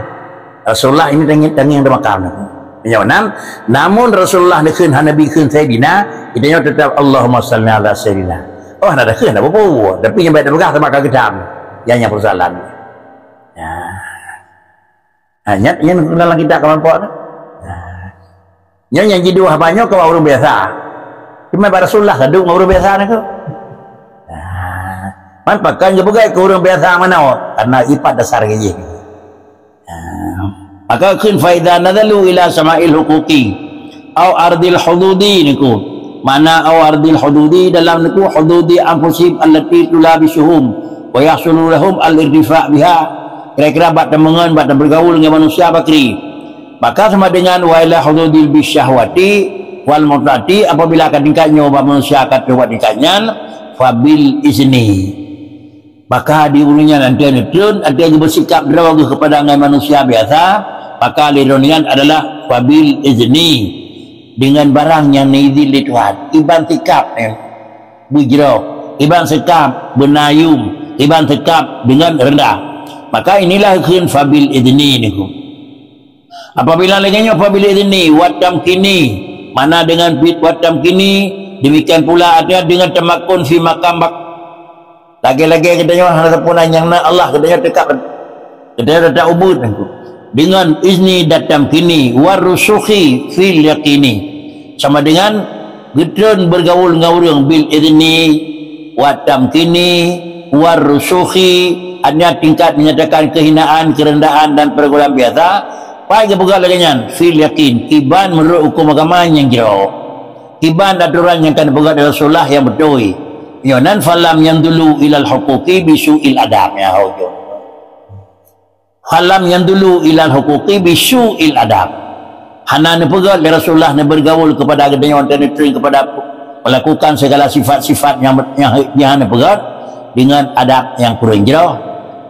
Rasulullah ini tangieng tangieng di makam nangko. Nyoe nan, namun Rasulullah neukheun hana bikheun Saidina, kita nyoe tetap Allahumma salli ala Saidina. Oh, hana takheun hana peue-peue, tapi nyang baik tapeugah sama ka geutam. Yang nyang persoalan. Ya. Ha, nyan, nyan dalam kitab keulompok tu. Ha. Nyan nyang jiduek haba nyoe keu ureuëng biasa. Cuma bak Rasulullah saduek ngon ureuëng biasa nyoe. Ha. Man pakon geupeugah keu ureuëng biasa manoe, karena ipat dasar geuh jih. Ha. Maka kheun fa idza nazalu ila sama'il huquqi au ardil hududi nangko. Makna au ardil hududi dalam niku hududi anfusihim allati tulabisuhum wa yahsulu lahum al-irtifa' biha. Kira-kira bak temengon, bak bergaul dengan manusia bakri. Maka sama dengan wa ila hududil bisyahwati wal mut'ati, apabila ka tingkat nyoe bak manusia ka trok bak tingkat nyan, fabil izni. Maka di ureuëng nyan anté neutreun, anté geubesikap droe geuh keupada ngon manusia biasa, maka lé droe nyan adalah fabil izni, dengan barang nyang neuizin lé Tuhan. Iban sikap nyan beujroh, iban sikap beunayum, iban sikap dengan rendah. Maka inilah kheun fabil izni niku. Apabila lagée nyoe, apabila ini watam kini, mana dengan bit watam kini, demikian pula ada dengan tamakun fi makam bak-, lagée-lagée geutanyoe hana sapeue nyang na Allah, geutanyoe teuka, geutanyoe teuka ubit nangku. Dengan izni datam kini, warusukhi fil yakini. Sama dengan geutreun bergaul ngon ureuëng bil izni, watam kini, warusukhi, hanya tingkat menyatakan kehinaan, kerendahan dan pergaulan biasa, Pai geupeugah lagée nyan, fil yakin, kiban meunurot huköm agama nyang jroh. Kiban atoran nyang ka neupeugah lé Rasulullah nyang beutôi. Nyoe nan falam yanzulu ilal huquqi bisu'il adab. Ya, ho, jo. Falam yanzulu ilal huquqi bisu'il adab. Hana neupeugah lé Rasulullah neubergaul kepada geutanyoe dan neutreun kepada melakukan segala sifat-sifat nyang, nyang, nyang hana peugét dengan adab nyang kureueng jroh,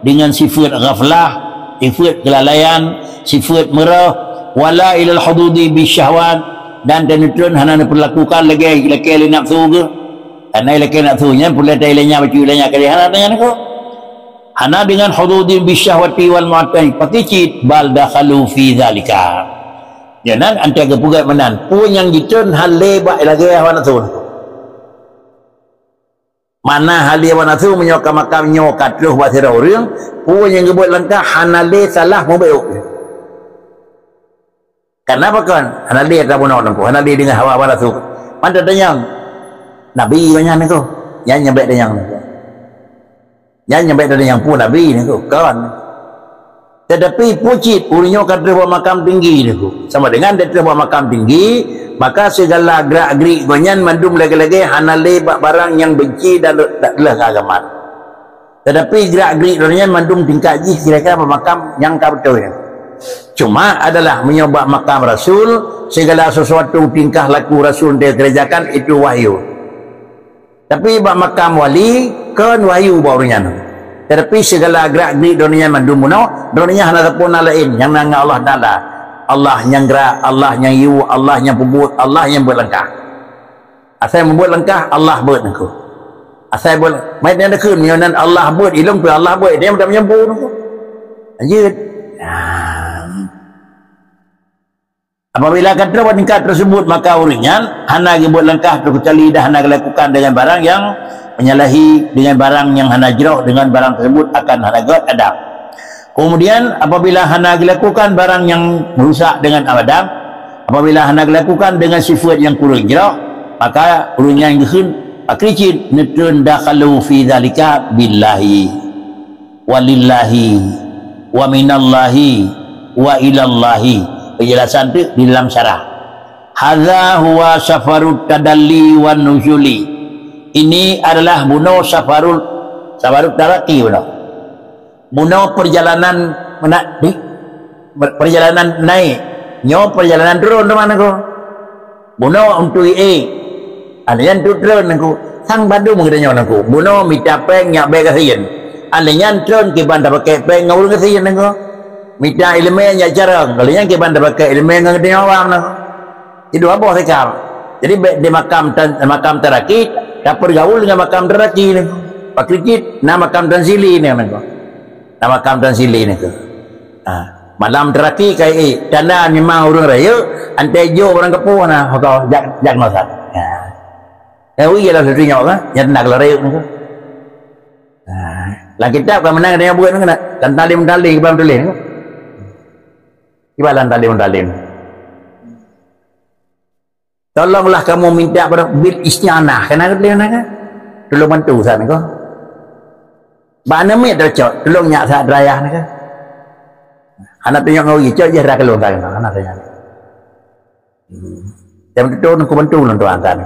dengan sifeuet ghaflah, sifeuet keulalaian, sifeuet meureuh, wala ilal hududi bisyahwat, dan teuneutreun hana neupeulakukan lagée, lagée lé nafsu geuh. Karena lagée nafsu nyan peureulée ilée nyan bacut ilée nyan kali hana tanya niko. Hana dengan hududi bisyahwati wal mu'tani pakicit bal dakhalu fi zalika. Nyan antai geupeugét meunan, peue nyang jitreun hana lé bak lagée hawa nafsu. Mana hana lé hawa nafsu meunyoe ka makam nyoe ka troh bak sidroe ureuëng, peue nyang geubuet langkah hana lé salah mubeuôk. Kenapa kon? Hana lé atra bunoe teungku, hana lé deungon hawa, hawa nafsu. Man tatanyong, Nabi nyan niko, nyan nyang bék tanyong niko. Nyan nyang bék teudeungoe nyang peue Nabi niko, kon. Tetapi peue cit ureuëng nyoe ka troh bak makam tinggi niko. Sama dengan dia troh bak makam tinggi, maka segala gerak-gerik gobnyan mandum lagée-lagée hana lé bak barang nyang benci dan tak leuh agama. Tetapi gerak-gerik gobnyan mandum tingkat jih kira-kira bak makam nyang ka beutôi nyan. Cuma adalah meunyoe bak makam rasul, segala sesuatu tingkah laku rasul dia kerjakan itu wahyu. Tapi bak makam wali, kon wahyu bak ureuëng nyan. Tetapi segala gerak-gerik droeneuh nyan mandum bunoe, droeneuh nyan hana sapeue na laén nyang na ngon Allah Taala. Allah nyang gerak, Allah nyang yue, Allah nyang peubuet, Allah nyang buet langkah. Asai mubuet langkah, Allah buet niko. Asai buet, mai nyan deukeue meunyoe nan Allah buet, ilong pih Allah buet, dia minta menyampu niko. Lanjut. Nah. Apabila ka troh bak tingkat tersebut, maka ureuëng nyan hana geubuet langkah teukecuali dah hana geulakukan dengan barang nyang menyalahi, dengan barang nyang hana jroh, dengan barang tersebut akan hana gét adab. Kemudian, apabila hana geulakukan barang nyang merusak dengan adab, apabila hana geulakukan dengan sifat nyang kureueng jroh, maka ureuëng nyan geukheun pakri cit neutreun dakhalu fi dzalika billahi. Walillahi, wa minallahi, wa ilallahi. Penjelasan tu di dalam syarah. Hadza huwa safarut tadalli wan nuzuli. Ini adalah bunoe safarut, safarut taraki bunoe. Bunoe perjalanan mena-, di, perjalanan naik. Nyoe perjalanan turun teuma niko. Bunoe untuk ie. Alèh nyan tu treun nangku. Sang bandum geutanyoe nangku. Bunoe mita péng nyak bèe gasien. Alèh nyan treun kiban tapakèk péng ngon ureueng gasien nangku. Mita ileumèe nyak carông. Alèh nyan kiban tapakèk ileumèe ngon geutanyoe awam nangku. Di dua boh sikap. Jadi bèk di makam tan-, makam taraki, tapeurgaul deungon makam taraki nangku. Pakri cit, na makam tanzili nangku. Na makam tanzili nangku. Ha. Malam taraki kai, eh, tanda memang ureueng rayeuk, antai jok barang keupeue na, ho jak, jak ngon sat. Ha. Eh, ui, ialah satu nyoe kan, nyang tanda kalau rayeuk nangku. Ha. Lam kitab kan meunan ada nyang buet nangku na. Lam talim-talim, kiban tuléh nangku. Kiban lam talim-talim. Tolonglah kamu minta pada bil isti'anah. Kena kata dia kan? Tolong bantu saat ni kau. Bak aneuk miet dah cok, tolong nyak saat raya ni kan? Anak tengok ngau ye, cok je dah keluar kan? Anak tengok. Hmm. Yang betul aku bantu nang tuan kan?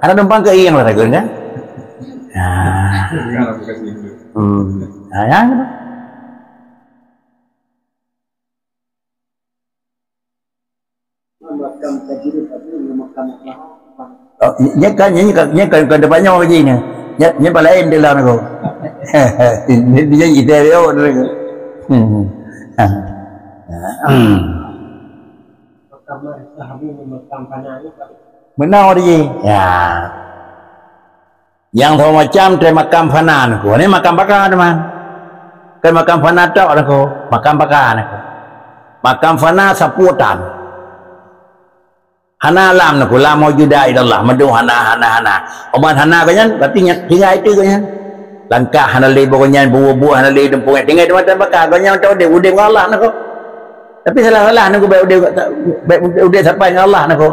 Ada numpang keu ieng lah takon kan? Ah. Hmm. Ah, ya. Oh, nya kan, nya kan, nya kan, kan depan nyoe lagi ni. Nya, nya palaen dalam aku. Ini dia kita dia. Hmm. Ah. Hmm. Meunoe di jih. Ya. Nyang saboh macam teuh makam fana niko. Ni makam baka teuma. Kon makam fana tok niko, makam baka niko. Makam fana sapeue tan. Hana lam niko, la maujuda illallah. Meudong hana, hana, hana. Ubat hana geuh nyan, berarti nyan, tinggai itu geuh nyan. Langkah hana lé bak geuh nyan, buet-buet hana lé, dumpung tinggai di mata baka. Geuh nyan udeb, udeb ngon Allah niko. Tapi salah-salah niko, baik udeb, baik udeb sapai ngon Allah niko.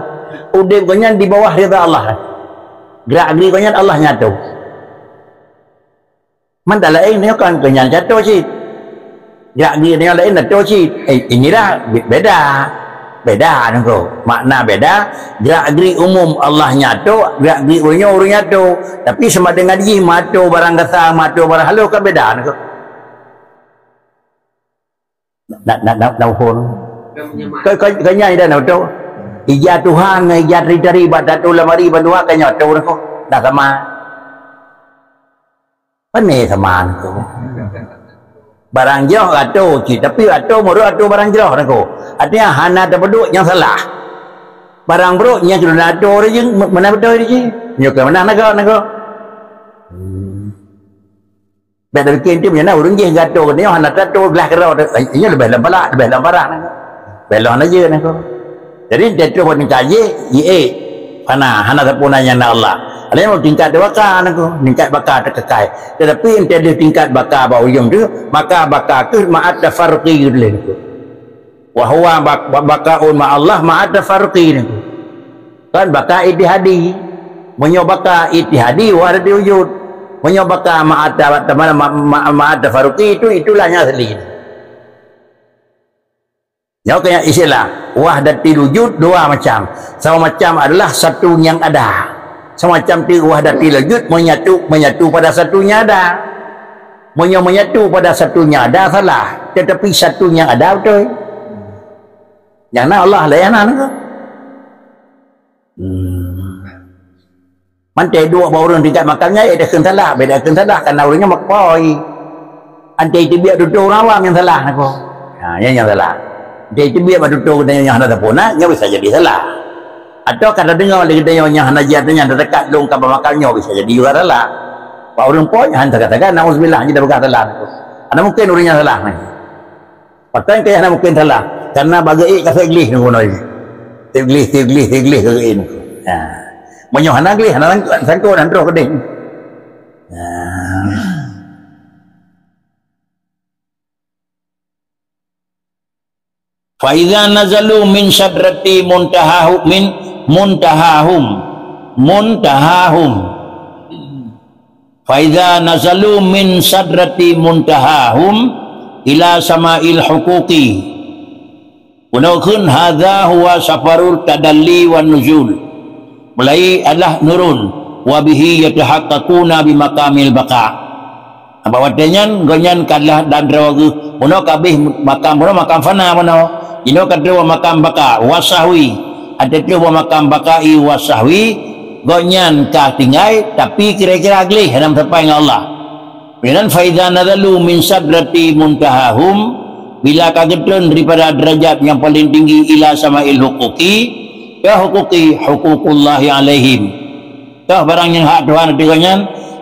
Udeb geuh nyan di bawah ridha Allah. Gerak-gerik geuh nyan Allah nyang atur. Mantong laén nyoe kan geuh nyan nyang atur cit. Gerak-gerik nyoe laén atur cit. Eh, inilah be-, beda. Beda niko. Makna beda, gerak-gerik umum Allah nyang atur, gerak-gerik ureueng nyoe ureueng nyang atur. Tapi sama dengan jih meuatur barang gasa, meuatur barang halus kan beda niko. Nak, nak, nak, nak uhon. Kau, kau, kau nyai dah nak betul. Ija Tuhan ngon ija tari-tari bak tato lamari bandua kan nyoe tu niko. Dah sama. Pane sama niko. Barang jroh ato cit, tapi ato meurok ato barang jroh niko. Artinya hana tapeuduek nyang salah. Barang brok nyang keuneuk ato ureueng jih, me-, meunan beutôi jih. Nyoe keuh meunan niko, niko. Hmm. Bèk tapiké enteuk, meunyoe na ureueng jih geuato, nyoe hana tato, blah keudroe, eh, nyoe leubeh lam palak, leubeh lam parah nangko. Bèk lôn hana jeuet nangko. Jadi, tato bak tingkat jih, jiék, hana, hana sapeue na nyang na Allah. Ada nyang tingkat baka nangko, tingkat baka teukeukay. Tetapi, enteuk deuh tingkat baka bak ujong tu, maka baka keuh ma'at tafarruqi geutuléh nangko. Wa huwa bak-, bak-, baqa'un ma'allah ma'a tafarruqi nangko. Kan baka ittihadi. Meunyoe baka ittihadi, wahdatul wujud. Meunyoe baka ma'a ta-, ta-, ma-, ma-, ma'a tafarruqi itu, itulah yang asli. Nyoe keuh istilah wahdatul wujud dua macam. Saboh macam adalah satu nyang ada. Saboh macam tu wahdatul wujud menyatu, menyatu pada satu nyang ada. Meunyoe menyatu pada satu nyang ada, salah. Tetapi satu nyang ada, beutôi. Nyang na Allah, laén hana nangko. Hmm. Mantong duek bak ureueng tingkat makam nyan, eh, dah kheun salah, beda kheun salah, karena ureueng nyan makpoi. Antara itu biak tutoe ureueng awam nyang salah nangko. Ha, nyan nyang salah. Antara itu biak bak tutoe geutanyoe nyang hana sempurna, nyan bisa jadi salah. Atawa ka tadeungoe lé geutanyoe nyang hana jiat nyan, tadekat lôn ka bak makam nyoe, bisa jadi juga salah. Bak ureueng po nyan, hana sagai-sagai, nauzubillah, nyan dah peugah salah nangko. Hana mungken ureueng nyan salah nyan. Pakon keu hana mungken salah? Karena bak geuék ka sép gleh nangko noe. Sép gleh, sép gleh, sép gleh ka geuék nangko. Ha. Meunyoe hana gleh, hana sangkot, sangkot, hana troh keudeh. Ha. Fa idza nazalu min sadrati muntahahu-, min muntahahum. Muntahahum. Fa idza nazalu min sadrati muntahahum ila sama'il huquqi. Bunoe kheun hadza huwa safarul tadalli wan nuzul. Mulai adalah nurun, wa bihi yatahaqqaquna bi maqamil baqa. Bak watèe nyan, gobnyan ka adalah dan droe geuh. Bunoe ka abéh makam bunoe, makam fana bunoe. Jinoe ka troh bak makam baqa, wa sahwi. Ateueh troh bak makam baqai wa sahwi, gobnyan ka tinggai, tapi kira-kira gleh hana meusapai ngon Allah. Meunan fa idza nazalu min sadrati muntahahum, bila ka geutreun daripada derajat nyang paleng tinggi ila sama'il huquqi, ka huquqi, huququllahi alaihim. Toh barang nyang hak Tuhan ateueh gobnyan,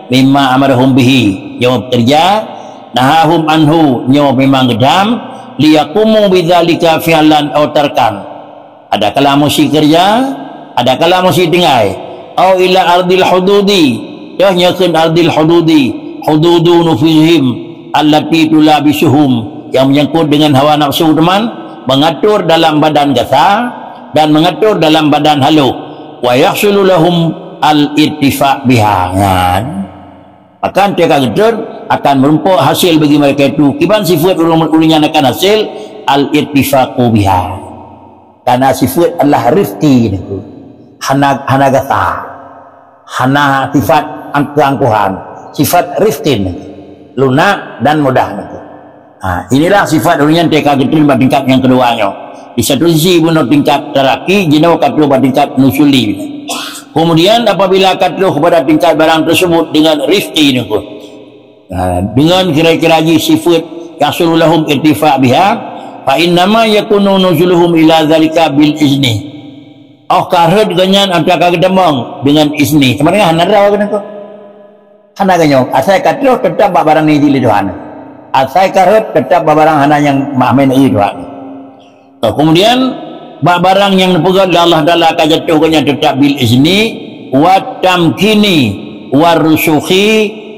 mimma amarahum bihi, nyoe peukeureuja, nahahum anhu, nyoe memang geudham, liyaqumu bidzalika fi'lan aw tarkan. Ada kala meusi keureuja, ada kala meusi tinggai. Au ila ardil hududi, toh nyoe kheun ardil hududi, hududu nufusihim, allati tulabisuhum, yang menyangkut dengan hawa nafsu teuma, mengatur dalam badan gasa dan mengatur dalam badan halus. Wa yahsulu lahum al-ittifaq biha. Nah, akan teuka geutreun akan meurumpok hasil bagi mereka itu. Kiban sifat ureueng, ureueng nyan akan hasil al-ittifaqu biha. Karena sifat Allah rifqi nangko. Hana, hana gasa. Hana sifat ang-, keangkuhan, sifat rifqin, lunak dan mudah. Ha, inilah sifat ureuëng nyang teuka geutrön bak tingkat nyang keudua nyoe. Di satu sisi bunoe tingkat taraki, jinoe ka troh bak tingkat nuzuli. Kemudian apabila ka troh kepada tingkat barang tersebut dengan rifqi nyoe, ha, dengan kira-kira jih sifat yahsulu lahum irtifa biha, fa innama yakunu nuzuluhum ila zalika bil izni. Oh ka rhot geuh nyan atra ka geutamong dengan izni. Sama dengan hana droe keunan ko. Hana geuh nyoe, asai ka troh teutap bak barang nyang jih lé Tuhan. Asai ka rhot teutap bak barang hana nyang mahmé neu Tuhan. Kemudian bak barang nyang neupeugét lé Allah Taala ka jatuh geuh nyan teutap bil izni, wa tamkini, wa rusukhi,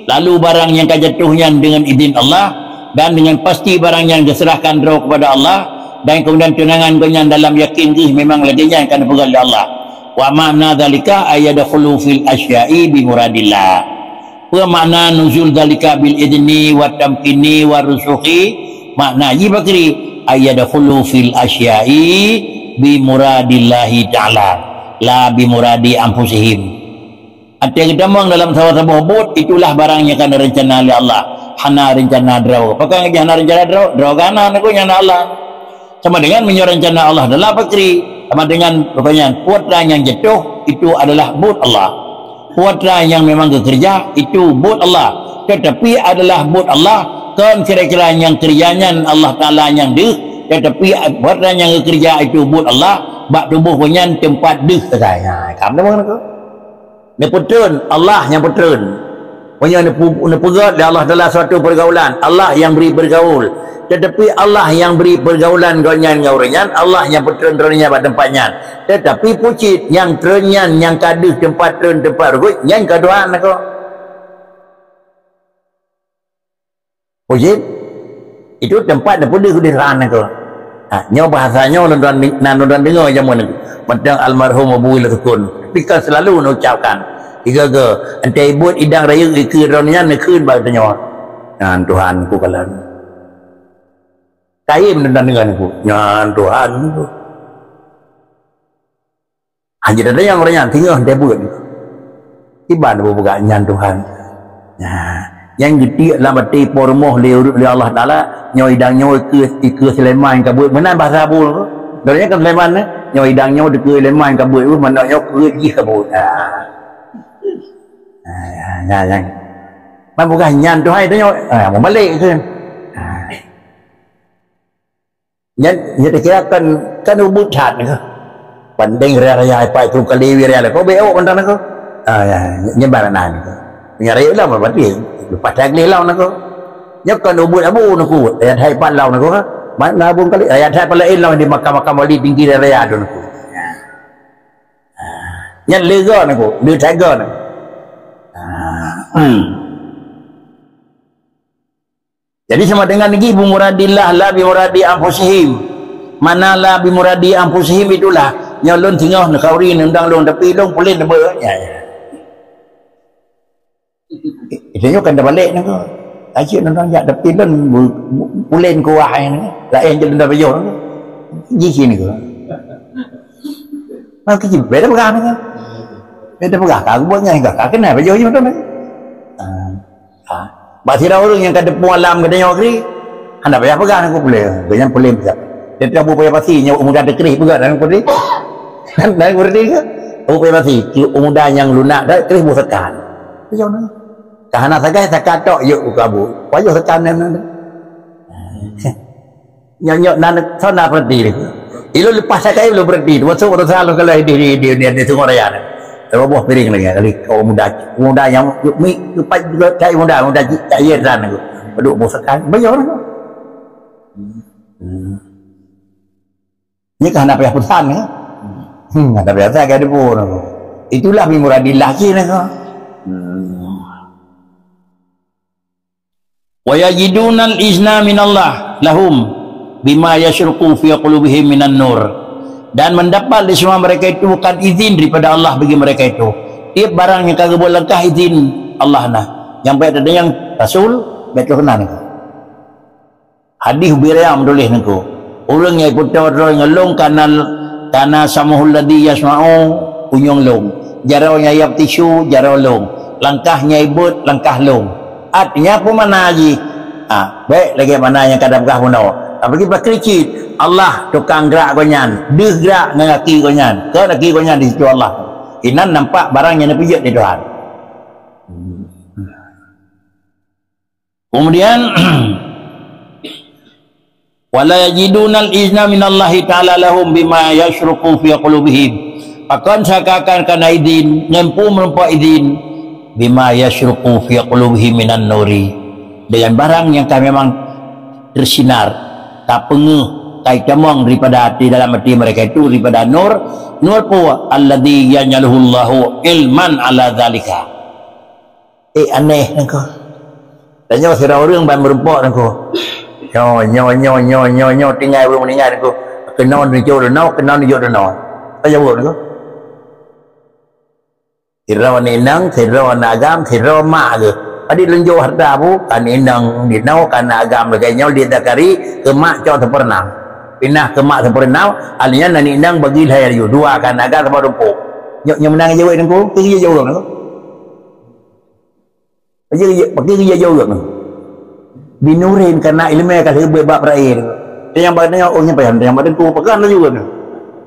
lalu barang nyang ka jatuh nyan dengan izin Allah, dan dengan pasti barang nyang geuserahkan droe kepada Allah, dan kemudian teunangan geuh nyan dalam yakin geuh memang lagée nyan ka neupeugét lé Allah. Wa makna dzalika ayyadkhulu fil asya'i bi muradillah. Peue makna nuzul dzalika bil idni wa tamkini wa rusukhi? Makna jih bakri ayyadkhulu fil asya'i bi muradillahi ta'ala, la bi muradi anfusihim. Até geutamong dalam saboh-saboh buet, itulah barang nyang ka neurencana lé Allah. Hana rencana droe. Pakon hana rencana droe? Droe gana nangku nyang na Allah. Sama dengan meunyoe rencana Allah adalah bakri. Sama dengan pokoknya kuat nyang jatuh, itu adalah buet Allah. Kuat nyang memang geukeureuja, itu buet Allah. Tetapi adalah buet Allah, kon kira-kira nyang keureuja nyan Allah Taala nyang deuh, tetapi kuat nyang geukeureuja itu buet Allah, bak tuboh geuh nyan teumpat deuh sagai. Ha, ka meunan nangku. Neupeutreun, Allah nyang peutreun. Meunyoe neupu-, neupeugét lé Allah Taala suatu pergaulan, Allah nyang bri pergaul. Tetapi Allah nyang bri pergaulan gobnyan ngon ureuëng nyan, Allah nyang peutreun droe nyan bak teumpat nyan. Tetapi pucit nyang treun nyan, nyang ka deuh teumpat treun, teumpat rugot, nyan ka Tuhan nangku. Pucit, itu teumpat neupeudeuh di Tuhan nangku. Ha, nyoe bahasa nyoe lôn tuan, na lôn tuan deungoe jameun nangku. Mantong almarhum Abu Willy Sukun. Tapi kan selalu neucapkan. Tiga-tiga, entah ibuet idang rayeuk ikeue droe nyan neukheun bak tanyoe. Nyan Tuhan ku kalon. Kayém lôn tuan deungoe nangku. Nyan Tuhan ku. Hana jitanyong ureuëng nyan, singoh teubuet. Kiban bubuka nyan Tuhan. Nah, nyang geutiek lam até po rumoh lé ureuëng lé Allah Taala, nyoe idang nyoe ikeue, ikeue Sulaiman ka buet. Meunan bahasa Abu. Droe nyan kan Sulaiman, eh? Nyoe idang nyoe dikeue Sulaiman ka buet, manök nyoe keue jih ka buet. Ah. Ah, ya, ya, ya. Man bukan nyan Tuhan itu nyoe. Ah, meubalek kan. Ah. Nyan, nyan takira kan, kan ubit that nangku. Bandeng raya-raya, ipai tu kali raya lah. Kau beok mantong nangku. Ah, ya, nyebar nan nangku. Nyan raya lah, berarti lepas tak boleh lawan nangku. Nyan kan ubit abu nangku. Raya hai pan lawan nangku. Mana abu kali, raya hai pan lain lawan di makam-makam wali tinggi raya tu nangku. Ah. Nyan lega nangku, le tega nangku. Ah, hmm. Jadi sama dengan lagi bimuradillah la bimuradi anfusihim. Mana la bimuradi anfusihim itulah. Nyoe lôn singoh neukhauri neundang lôn tapi lôn pulen neubeuet. Ya, ya. Itu nyoe kan dah balik nangku. Asyik neundang jak tapi lôn bu-, bu-, pulen kuah ai nangku. Laén je lôn dah bayoh nangku. Ji sini ke. Maka ji beda pegang nangku. Beda pegang. Ka buat ngai ka. Ka kena bayoh je betul nangku. Ah. Ha. Bak sidroe ureuëng nyang ka teupeue alam geutanyoe kri, hana payah peugah nangku puléh. Gobnyan puléh peugah. Teutab Abu Paya Pasi nyoe muda teukrih peugah nangku puléh. Nangku puléh ke? Abu Paya Pasi, muda nyang lunak dah krih boh sekan. Ka hana sagai sekan tok yuk u kabu. Pajoh sekan nyan. Nyoe, nyoe, na, na, soe na peureuti lé. Ilôn leupah sakai ilôn peureuti. Masuk moto salon kalau di, di, di, di, di Sungai Raya na. Roboh piring lagi kali. Oh, muda, muda nyang mi, lepas juga cai muda, muda cai ye dan tu. Paduk boh sekan. Bayar tu. Hmm. Ni kan hana payah pesan ya. Hmm, hana payah sagai debu tu. Itulah bimuradillah cina tu. Hmm. Wa yajidunal izna minallah lahum bima yasyruqu fi qulubihim minan nur. Dan mendapat di semua mereka itu bukan izin daripada Allah bagi mereka itu. Tiap barang yang ka geubuat langkah izin Allah nah. Yang baik ada yang Rasul, baik tu kenal. Hadis ubira yang menulis nengku. Urang yang ikut terus ngelong kanal, kana samuhul ladhi yasma'u unyong long. Jaroe nyang yab tisu, jaroe lông. Langkah nyang ibot, langkah lông. Artinya peue makna jih? Ha, bèk lagèe makna nyang ka tapeugah bunoe. Tapi bak cit, Allah tukang grak gobnyan, deuh grak ngon gaki gobnyan. Kon gaki gobnyan di situ Allah. Inan nampak barang nyang neupeujeuet lé Tuhan. Kemudian, "Wala yajidunal izna minallahi ta'ala lahum bima yasyruqu fi qulubihim." Pakon seakan-akan kana izin, ngon peue meurumpok izin, "bima yasyruqu fi qulubihim minan nuri." Dengan barang nyang ka memang tersinar, ka peungeuh, ka itamong daripada até dalam até mereka itu daripada nur, nur peue? "Alladzi yaj'aluhullahu ilman ala dzalika." Eh, aneh nangko. Dan nyoe sidroe ureueng ban meurumpok nangko. Nyoe, nyoe, nyoe, nyoe, nyoe, nyoe, tinggai ureueng meuninggai nangko. Keunoe neujok keunoe, keunoe neujok keunoe. Ka jaweueb nangko. Sidroe aneuk inong, sidroe aneuk agam, sidroe mak geuh. Padit lôn jok hareuta bu, ka aneuk inong di noe, ka aneuk agam lagèe nyoe, di Zakari, keu mak cok seupeureunoe. Pinah keu mak seupeureunoe, aneuk inong bagi lhèe laju. Dua ka aneuk agam sama rumpok. Nyoe, nyoe meunan jaweueb nangko, keu jaweueb nangko. Pakri geujak jaweueb nyoe. Binurin, karena ileumèe ka lheueh bak peuraie. Nyang bak nyoe, oh, nyang payah, nyang bak teungku, peugah laju nyoe.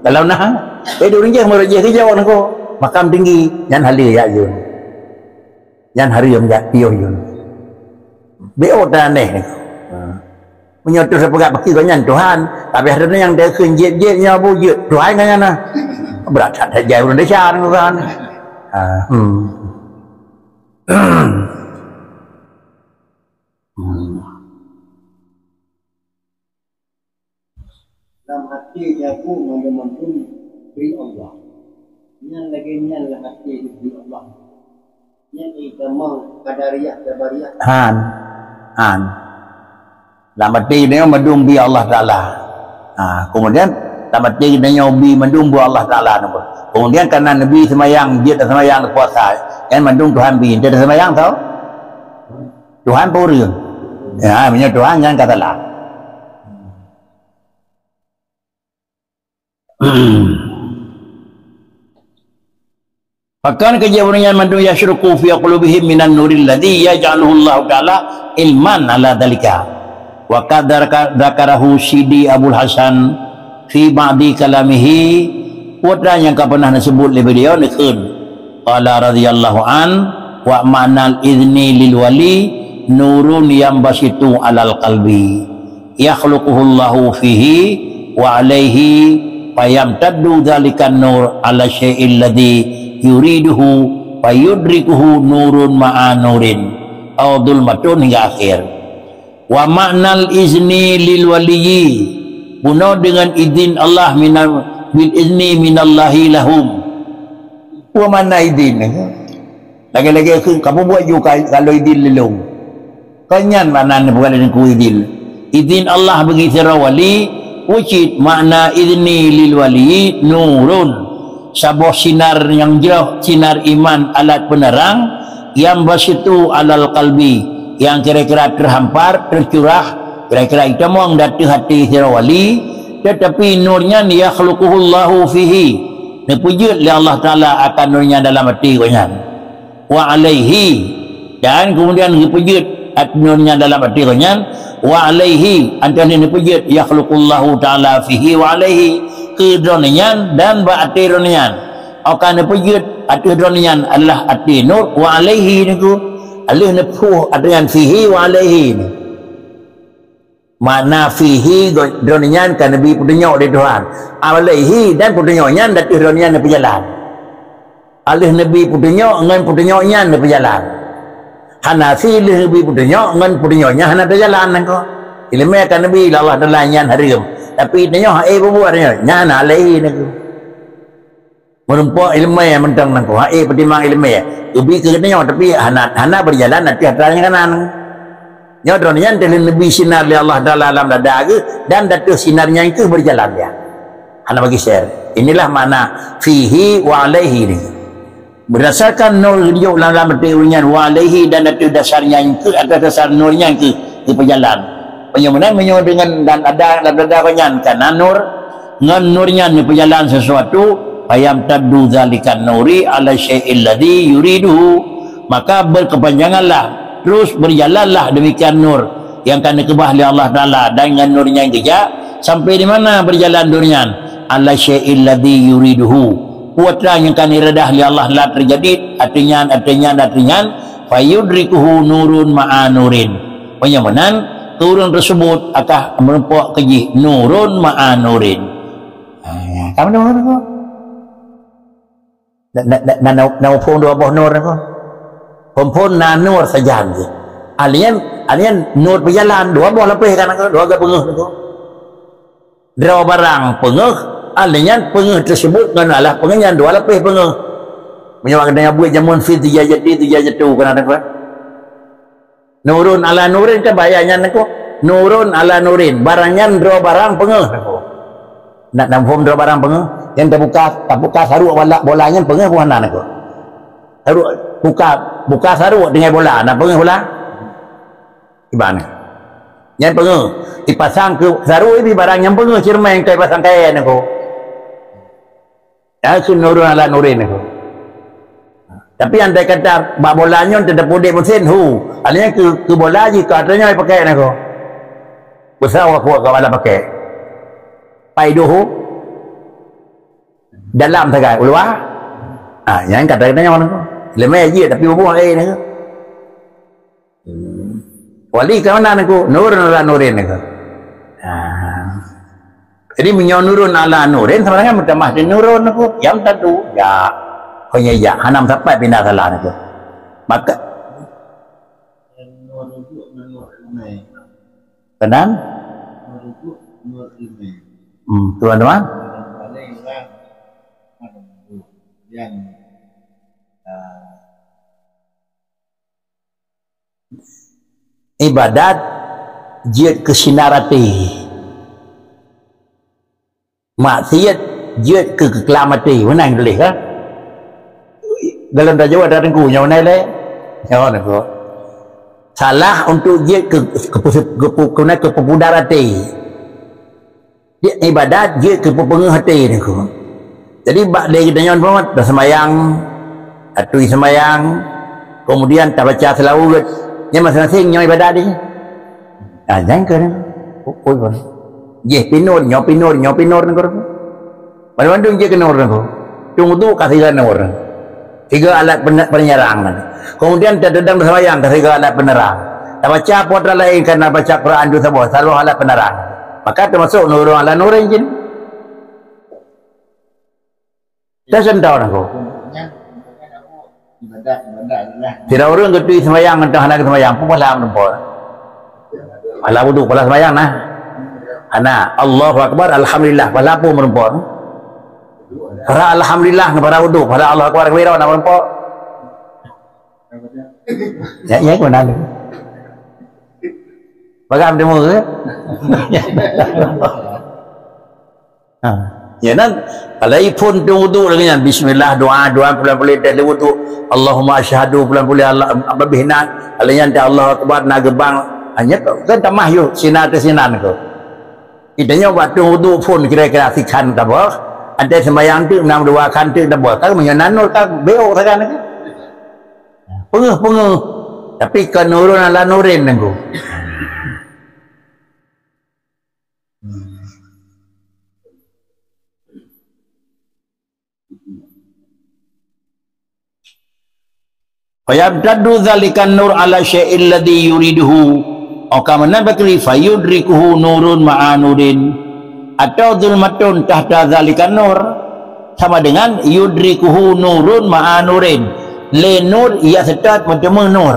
Kalau na, eh, di ureueng jih, meureuh jih geujaweueb nyoe. Makam tinggi, nyan haleue jak yun. Nyan hareuem jak piôh yun. Bèk ôt dan aneh nyoe. Ha. Meunyoe tu sapeugah pakri gobnyan Tuhan, tapi hana nyang dikheun jeuet-jeuet nyoe bu jeuet Tuhan nyan na. Brat that jai ureueng desya nyoe kan. Ha, hmm. Hmm. Lam até jago mandum-mandum bri Allah. Nyan lagèe nyan lam até bri Allah. Nyan itamong qadariyah, jabariyah. Han. Han. Lam até nyoe mandum bri Allah Taala. Ha, kemudian lam até nyoe bri mandum bri Allah Taala nyoe. Kemudian karena Nabi seumayang, jeuet seumayang, puasa, nyan mandum Tuhan bri. Ente seumayang tau? Tuhan peue ureueng? Ya, meunyoe Tuhan nyan ka salah. Pakon keu jih ureueng nyan mandum yasyruqu fi qulubihim minan nuril ladzi yaj'aluhu Allahu ta'ala ilman ala dzalika. Wa qad dzaka-, dzakarahu Sidi Abul Hasan fi ba'di kalamihi, peue nyang ka peunah neuseubut lé beliau neukheun. Qala radhiyallahu an, wa ma'nal izni lil wali nurun yanbasitu alal qalbi. Yakhluquhullahu fihi wa alaihi, fayamtaddu dzalikan nur ala syai'il ladzi yuriduhu, fayudrikuhu nurun ma'a nurin, au dzulmatun hingga akhir. Wa ma'nal izni lil waliyyi, bunoe deungon idin Allah minal, bil izni minallahi lahum. Peue makna idin? Lagèe-lagèe kheun, kamu buet ju ka-, kalau idin lé lôn. Kon nyan makna neupeugah lé Teungku idin. Idin Allah bagi sidroe wali, peue cit makna izni lil wali nurun. Saboh sinar nyang jroh, sinar iman alat peuneurang, yanbasitu alal qalbi, nyang kira-kira teuhampar, teucurah, kira-kira itamong di ateueh até sidroe wali, teutapi nur nyan yakhluquhullahu fihi, neupeujeuet lé Allah Taala akan nur nyan dalam até gobnyan. Wa alaihi, dan kemudian geupeujeuet at-, nur nyan dalam até gobnyan, wa alaihi, ateueh neupeujeuet yakhluqullahu ta'ala fihi wa alaihi, keu droeneuh nyan dan bak até droeneuh nyan. Ka neupeujeuet ateueh droeneuh nyan adalah até nur, wa alaihi nyoe, aleuh neupeubuet ateueh nyan fihi wa alaihi nyoe. Makna fihi, droeneuh nyan ka neubi peutunyok lé Tuhan. Alaihi, dan peutunyok nyan di ateueh droeneuh nyan neupeujalan. Aleuh neubi peutunyok ngon peutunyok nyan neupeujalan. Hana si lheueh neubi peutunyok ngon peutunyok nyan hana teujalan nangko. Ileumèe ka neubi lé Allah Taala nyan hareuem. Tapi tanyoe hana peubuet nyoe, nyan alaihi nangko. Meurumpok ileumèe mantong nangko, hana peutimang ileumèe. Geubi keu geutanyoe, tapi hana, hana beujalan ateueh atra nyang kanan. Nyoe droeneuh nyan teulheueh neubi sinar lé Allah Taala lam dada geuh, dan di ateueh sinar nyan keuh beujalan nyan. Hana bagi share. Inilah makna fihi wa alaihi ni. Berdasarkan nur geujok lam, lam até ureueng nyan, wa alaihi, dan di ateueh dasar nyan keuh, atas dasar nur nyan keuh geupeujalan. Meunyoe meunan, meunyoe deungon dan ada lam dada geuh nyan kana nur, ngon nur nyan neupeujalan sesuatu, Fayamtaddu dzalikan nuri ala syai'il ladzi yuriduhu. Maka berkepanjanganlah, terus berjalanlah demikian nur yang ka dikeubah lé Allah Taala dan dengan nur nyang geujak sampai di mana berjalan nur nyan? Ala syai'il ladzi yuriduhu. Peue nyang ka diredah lé Allah Taala terjadi, ateueh nyan, ateueh nyan, ateueh nyan, fayudrikuhu nurun ma'a nurin. Meunyoe meunan, ureuëng tersebut akan meureumpok keu jih nurun ma'a nurin. Ha, ya, kamu dengar tu? Na, na, na, na, na, na phon dua boh nur tu. Phon-phon na nur sajan tu. Alian, alian nur berjalan, dua boh lapeh kan, dua gak pengeuh tu. Droe barang pengeuh, alian pengeuh tersebut ngon alah pengeuh nyan dua lapeh pengeuh. Meunyoe ada nyang buet jameun fi tiga jati, tiga jatuh kan ada kan? Nurun ala nurin kan bahaya nyan niko. Nurun ala nurin. Barang nyan droe barang pengeuh niko. Nak namphom droe barang pengeuh. Yang terbuka, terbuka saruk bola, bola nyan pengeuh bukan niko. Saruk buka, buka saruk dengan bola, nak pengeuh bola. Iban. Nyan pengeuh. Ipasang ke saruk ibi barang yang pengeuh cermai kai pasang kai niko. Ya, su nurun ala nurin niko. Tapi andai kata bak bola nyoe teudeuk pudek mesin, hu. Alanya ke, ke bola ji ka ata nyoe pakai niko. Besar wa kuat ka bala pakai. Pai doh hu. Dalam sagai, uluwa. Ah, yang kata kita nyoe niko. Lemai ji tapi bubuh eh niko. Wali ka mana niko? Nurun ala nurin niko. Ah. Jadi meunyoe nurun ala nurin sama dengan meutamah di nurun niko. Yamtaddu, ya. Hanya ya, hana meusapat pindah salah niko. Maka Nur itu nur ilmu. Tenang. Nur itu nur ilmu. Hmm, tuan-tuan. Paling orang yang, ah, Ibadat jeuet keu sinar até. Maksiet jeuet keu keuklam até. Meunan tuléh kan? Dalam tajaweueb ada teungku nyoe nai lé. Nyoe niko. Salah untuk jeuet keu, keu, keu, keu, keu, keu pudar até. Ibadat jeuet keu peupeungeuh até niko. Jadi bak lé geutanyoe Muhammad dah sembahyang, atui sembahyang, kemudian tabaca selawat. Nyan masing-masing nyoe ibadat jih. Ah, jangan keu oi pun. Jih pinur, nyoe pinur, nyoe pinur niko. Bandum-bandum jih keu nur niko. Tung tu ka siga nur. Tiga alat pene-, penyerang kan. Kemudian tadedang sembahyang keu tiga alat penerang. Tabaca apa lain karena baca Quran tu saboh, selalu alat penerang. Maka termasuk nurun ala nurin jin. Dah sentuh aku. Tidak orang ketui sembahyang entah hana sembahyang pun malam tempat. Pala wudu, pala sembahyang nah. Ana, Allahu Akbar, Alhamdulillah, pala pun merumpok. Para alhamdulillah ngon para wudu, para Allahu Akbar kira nak meureumpok. Ya, ya, kau nak. Bagam temu ke? Ha. Ya nan, kalau iphon tu wudu lagi nyan, bismillah, doa, doa, pulan-pulan, dah wudu. Allahumma asyhadu, pulan-pulan, Allah, abih nan, kalau nyan, Allahu Akbar, nak gebang. Hanya kan tamah yuk, sinan ke sinan ke. Kita nyoe waktu wudu phon kira-kira sikhan tabah, ada sembahyang tu enam dua khan tu tabah. Kan meunyoe nanur kan beok sagan lagi. Pengeuh-pengeuh. Tapi ka nurun ala nurin nangku. Fayamtaddu dzalikan nur ala syai'il ladzi yuriduhu. Oka meunan bakri fayudrikuhu nurun ma'a nurin. Atau zulmatun tahta dzalikan nur. Sama dengan yudrikuhu nurun ma'a nurin. Lé nur ia seutôt meuteumé nur.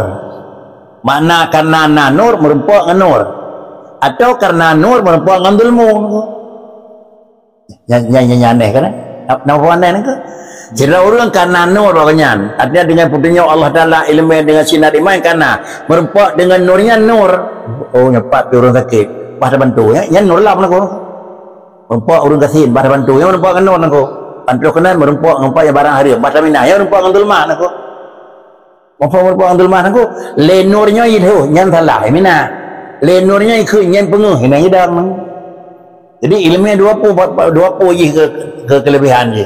Makna karena na nur meurumpok ngon nur. Atau karena nur meurumpok ngon zulmu. Nyan, nyan, nyan, nyan aneh kan? Na, na peue aneh nangka? Sidroe ureuëng ka na nur awaknyan. Artinya dengan peutunyok Allah Taala, ileumé dengan sinar iman ka na. Meureumpok dengan nur nyan nur. Oh, nyoe pat ureuëng sakét. Bah tabantu, ya. Nyan nur lam nangko. Meureumpok ureuëng gasien, bah tabantu. Nyan meureumpok ngon nur nangko. Pantoh keunan meureumpok ngon pat nyang barang hareuem. Bah taminah, nyan meureumpok ngon dulma nangko. Meureumpok, meureumpok ngon dulma nangko. Lé nur nyoe ilho, nyan salah. Mina. Lé nur nyoe ikheun, nyan peungeuh, nyan idang. Jadi, ileumé dua pue, dua pue jih ke, ke kelebihan jih.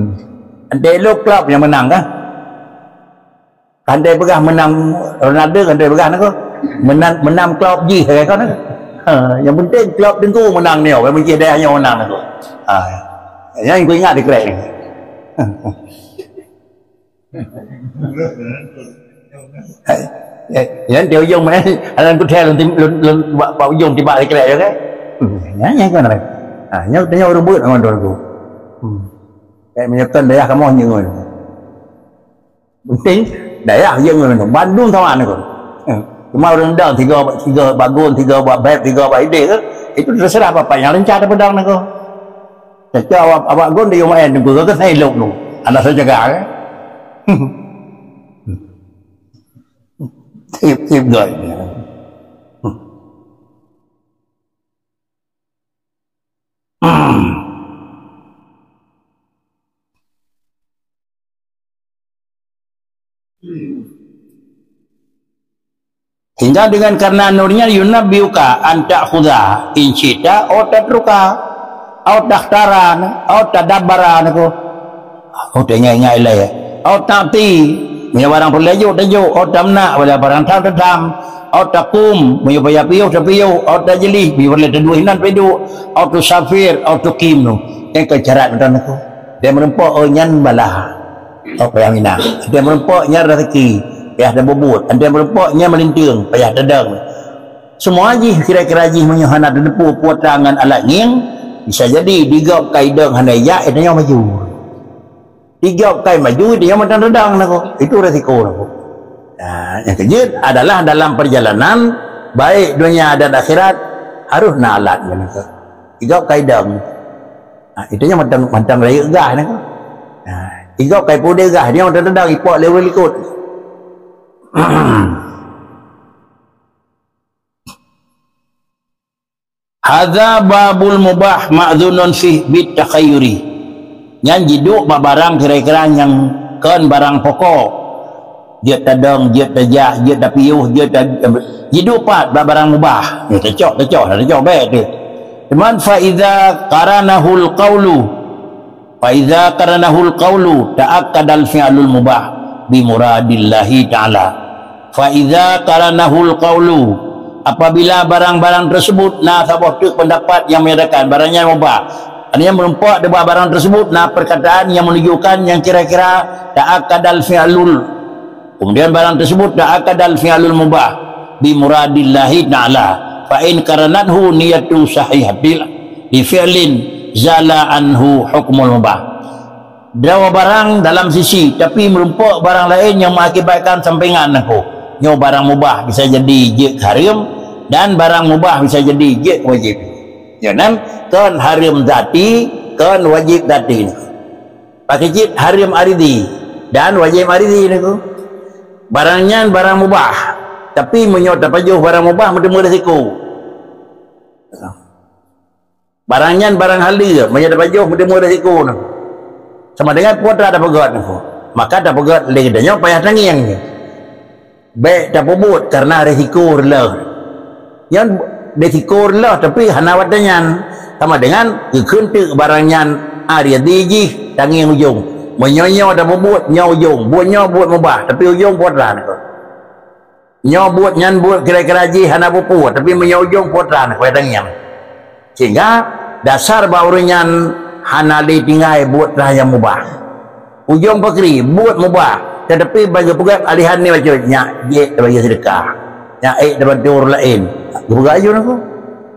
Hmm. Ante lo klub nyang menang kan? Kan ante peugah menang Ronaldo, kan ante peugah nako. Menang, menang klub jih kan? Ha, yang penting klub Teungku menang nyoe, yang penting dayah nyoe menang nako. Ha. Yang ku ingat di krek ni. Ya, ya, di ujung mana? Alam kutel lun, lun, lun, bak, bak ujung tiba di krek ya kan? Hmm, ya, ya kan. Ha, nyoe tanya urut buat ngon Teungku. Hmm. Kayak menyebutkan dayah kamu hanya ngon. Penting dayah je ngon bandum sama ni kon. Eh, cuma ureueng dang tiga, tiga bagon, tiga bak beb, tiga bak ideh ke, itu terserah bapak yang rencana pedang ni ko. Caca awak, awak gon di rumah eh, nunggu ke saya lok tu. Anak saya jaga ke. Tip, tip gai. Hingga dengan karena nurnya yunabbiuka an ta'khudha in syi'ta aw tatruka aw takhtara aw tadabbara nako. Aw tanya-nya ilai. Aw ta'ti. Meunyoe barang peureulée jok, tajok. Aw tamna, wala barang tham, tatham. Aw taqum. Meunyoe payah piôh, tapiôh. Aw tajlis. Meunyoe peureulée taduek hinan, taduek. Aw tusafir. Aw tuqim. Nyan keu syarat mantong nako. Dia meureumpok, oh, nyan balah. Oh, payah mina. Dia meureumpok, nyan raseuki. Payah tabubuet. Dia meureumpok, nyan meulinteueng. Payah tadong. Semua jih kira-kira jih meunyoe hana teupeu putra ngon alat ngieng, bisa jadi di gob kai dong hana jak, itu nyoe maju. Di gob kai maju, itu nyoe mantong tadong nako. Itu resiko nako. Nah, yang keujeuet adalah dalam perjalanan baik dunia dan akhirat harus na alat ngon nako. Di gob kai dong. Nah, itu nyoe mantong, mantong rayeuk gah nako. Nah, di gob kai pudeh gah, dia mantong tadong ipok lewat likot. Hadza babul mubah ma'dzunun fih bit takhayyuri. Nyan jiduek bak barang kira-kira nyang kon barang pokok. Jeuet tadong, jeuet tajak, jeuet tapiôh, jeuet ta-, jiduek pat bak barang mubah. Nyoe tacok, tacok, tacok bèk tu. Cuman fa idza qaranahul qaulu Fa idza qaranahul qaulu ta'akkadal fi'lul mubah bi muradillahi ta'ala. Fa idza qaranahul qaulu, apabila barang-barang tersebut na saboh teuk pendapat yang menyatakan barang nyan mubah, artinya meureumpok di bawah barang tersebut na perkataan yang menunjukkan yang kira-kira ta'akkadal fi'lul Kemudian barang tersebut ta'akkadal fi'lul mubah bi muradillahi ta'ala. Fa in qaranathu niyatu sahihatil li fi'lin zala anhu hukmul mubah. Dua barang dalam sisi, tapi meureumpok barang laén nyang mengakibatkan sampingan nako. Nyoe barang mubah bisa jadi jeuet hareuem dan barang mubah bisa jadi jeuet wajib. Ya kan? Kon hareuem zati, kon wajib zati. Pakai cit hareuem aridi dan wajib aridi niko. Barang nyan barang mubah. Tapi meunyoe tapajoh barang mubah, meuteumé risiko. Barang nyan barang haleue, meunyoe tapajoh, meuteumé risiko niko. Sama dengan putra tapeugét niko. Maka tapeugét lé geutanyoe payah tangieng. Bèk tapeubuet karena risiko reuloh. Nyan risiko reuloh, tapi hana watèe nyan. Sama dengan geukheun teuk barang nyan aridi jih tangieng ujong. Meunyoe nyoe tapeubuet, nyoe ujong. Buet nyoe buet mubah, tapi ujong putra niko. Nyoe buet nyan buet kira-kira jih hana peue-peue, tapi meunyoe ujong putra niko tangieng. Sehingga dasar bak ureueng nyan hana lé tinggai buet nyang mubah. Ujong pakri buet mubah, tetapi bagi peugah alihan ni bacut nyak jek bagi sedekah. Nyak ék dibantu ureueng laén. Geupeugah aju niko.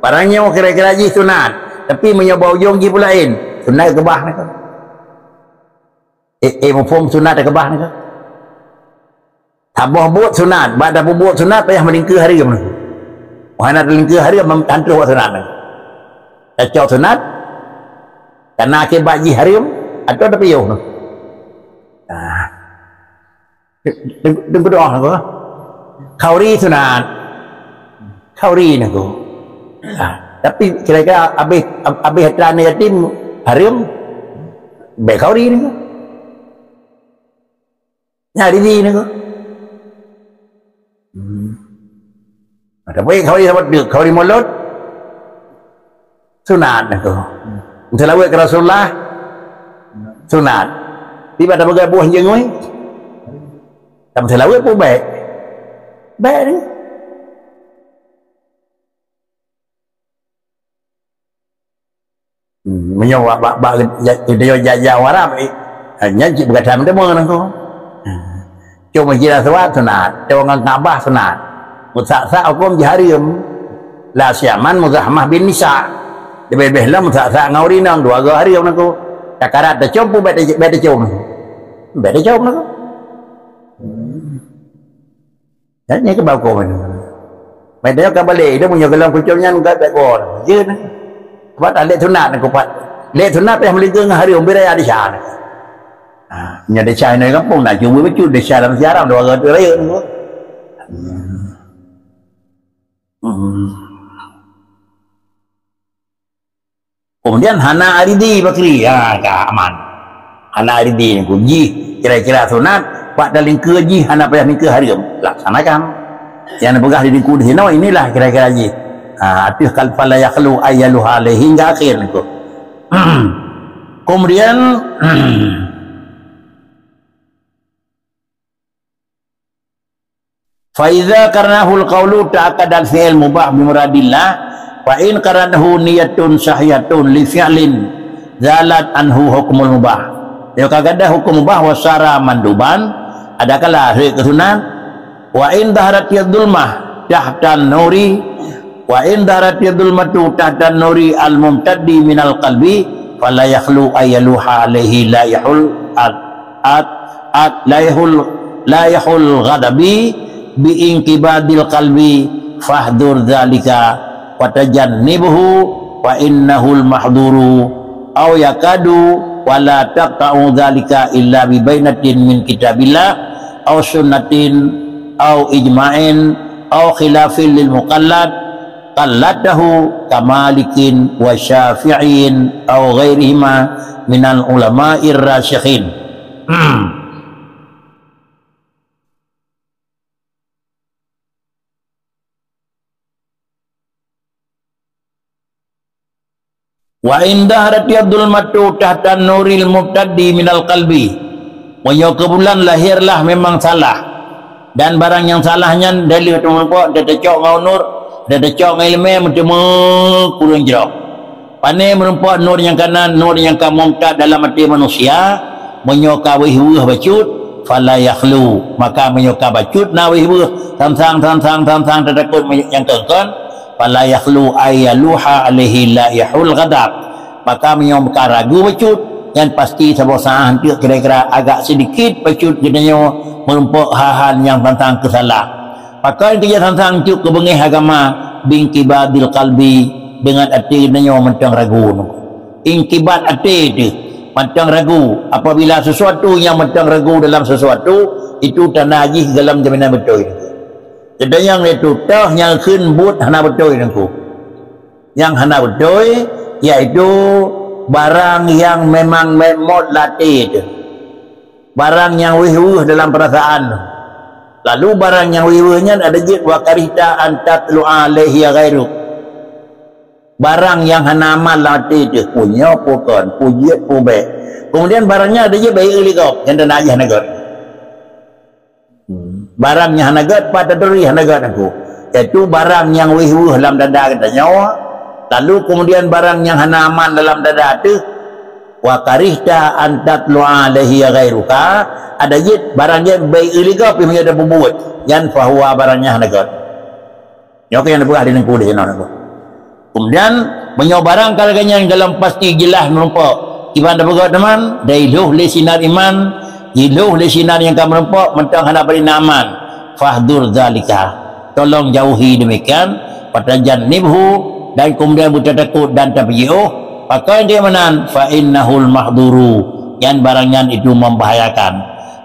Barang nyoe kira-kira jih sunat, tapi meunyoe bak ujong jih peue laén, sunat keubah niko. Ék, ék muphom sunat keubah niko. Saboh buet sunat, bak tapeubuet sunat payah meulingkeu hareuem. Hana teulingkeu hareuem, tantu buet sunat. Tacok sunat, kana akibat jih hareuem, atau tapiôh. Ah. Teungku doa apa? Khauri sunat. Khauri niko. Ah. Tapi kira-kira habis, habis atra aneuk yatim hareuem, bèk khauri niko. Nyan aridi niko. Hmm. Tapi khauri saboh teuk, khauri mulod sunat niko. Meuseulaweuet keu Rasulullah sunat. Tiba tapeugah boh jengui. Tapi seulaweuet pun bèk. Bèk ni. Hmm, meunyoe bak, bak, bak, geutanyoe jak-jak Arab, eh, nyan cit beugata meuteumé nangko. Hmm. Cong Masjid Aswad sunat, cong ngon Ka'bah sunat. Meusak-sak huköm jih hareuem. La siyaman muzahmah bin nisa. Leubeh-leubeh lom meusak-sak ngon ureueng inong, dua goe hareuem nangko. Takarat tacom pun bèk ta-, bèk tacom. Bèk tacom nangko. Dan nyan keuh bak huköm nyan. Meunyoe ka balek, itu meunyoe golom kucom nyan gèt bèk kon. Jeuet. Sebab tak lé sunat nangko pat. Lé sunat payah meulingkeu ngon hareuem, beu raya desya. Ha, nyan desya inong gampông na, cuma bacut desya lam siaram dua ratus raya nangko. Hmm. Hmm. Kemudian hana aridi bakri, ha, ka aman. Hana aridi nangko jih, kira-kira sunat, bak talingkeu jih hana payah lingkeu hareuem. Laksanakan. Nyang peugah di dingku di sinoe, inilah kira-kira jih. Ha, ateueh kal fala yakhlu ayyaluha alaihi hingga akhir nangko. Kemudian, Fa idza qaranahul qaulu ta'akkadal fi'il mubah bi muradillah, fa in qaranathu niyatun sahihatun li fi'lin zalat anhu hukmul mubah. Nyoe ka gadôh huköm mubah wa sara manduban, adakala rhot keu sunat, wa in zaharat yadul mah, tahtan nuri, wa in daratil zulmatu tahtan nuri al-mumtaddi minal qalbi, fala yakhlu ay yaluha alaihi laihul ad-, ad-, ad-, laihul, laihul ghadabi bi inqibadil qalbi, fahdzur dzalika wa tajannibhu, fa innahul mahdhuru, au yakadu, wa la taqta'u dzalika illa bi bainatin min kitabillah, au sunnatin, au ijma'in, au khilafin lil muqallad, qalladahu ka Malikin wa Syafi'in au ghairihima minal ulama'ir rasikhin. Wa in dhaharat yadhulmatu tahta nuril mubtadi minal qalbi. Meunyoe keubulan lahirlah memang salah, dan barang nyang salah nyan dalih teumeurumpok, da teucok ngon nur, da teucok ngon ileumèe, meuteumé kureueng jroh. Pane meurumpok nur nyang kana, nur nyang ka mubtad dalam até manusia, meunyoe ka wéh weueh bacut, fala yakhlu, maka meunyoe ka bacut na wéh weueh, sansang, sansang, sansang, teutakot meunyoe nyang keungkon, fala yakhlu ay yaluha alaihi laihul ghadab. Maka meunyoe ka ragu bacut, nyan pasti saboh saát teuk kira-kira agak sedikit bacut geutanyoe meurumpok hal-hal nyang tantang keusalah. Pakon keujak tantang cut keubeungéh agama, binqibadil qalbi, deungon até geutanyoe mantong ragu. Inqibat até teuh mantong ragu. Apabila sesuatu nyang mantong ragu dalam sesuatu, itu tanda jih dalam jaminan beutôi. Keudanyang itu toh nyang kheun buet hana beutôi nangku. Nyang hana beutôi, yaitu barang nyang memang memot laté teuh. Barang nyang wéh-weuh dalam peurasaan. Lalu barang nyang wéh-weuh nyan ada jeuet wa karihta an tatlu'a alaihi ghairu. Barang nyang hana aman lam até teuh, punya pukon, pujiet pubek. Kemudian barang nyan ada jeuet baik lé gob, nyang teunak jih hana göt. Barang nyang hana göt, pat taturi hana göt aku. Yaitu barang nyang wéh-weuh lam dada geutanyoe, lalu kemudian barang nyang hana aman dalam dada teuh, wa karihta an tatlu'a alaihi ghairuka, ada jeuet barang nyan baik lé gob pih meunyoe tapeubuet, nyan fahuwa barang nyan hana göt. Nyoe keuh nyang neupeugah di teungku di sinoe nangku. Kemudian, meunyoe barang ka lagèe nyan dalam pasti jeulaih meurumpok, iban tapeugot teuma, dai lhôh lé sinar iman, jilhôh lé sinar nyang ka meurumpok, mantong hana bri na aman, fahdzur dzalika. Tolong jauhi demikian, fatajannibhu, dan kemudian beutatakot dan tapeujeuôh, pakon jih meunan, fa innahul mahdhuru, nyan barang nyan itu membahayakan.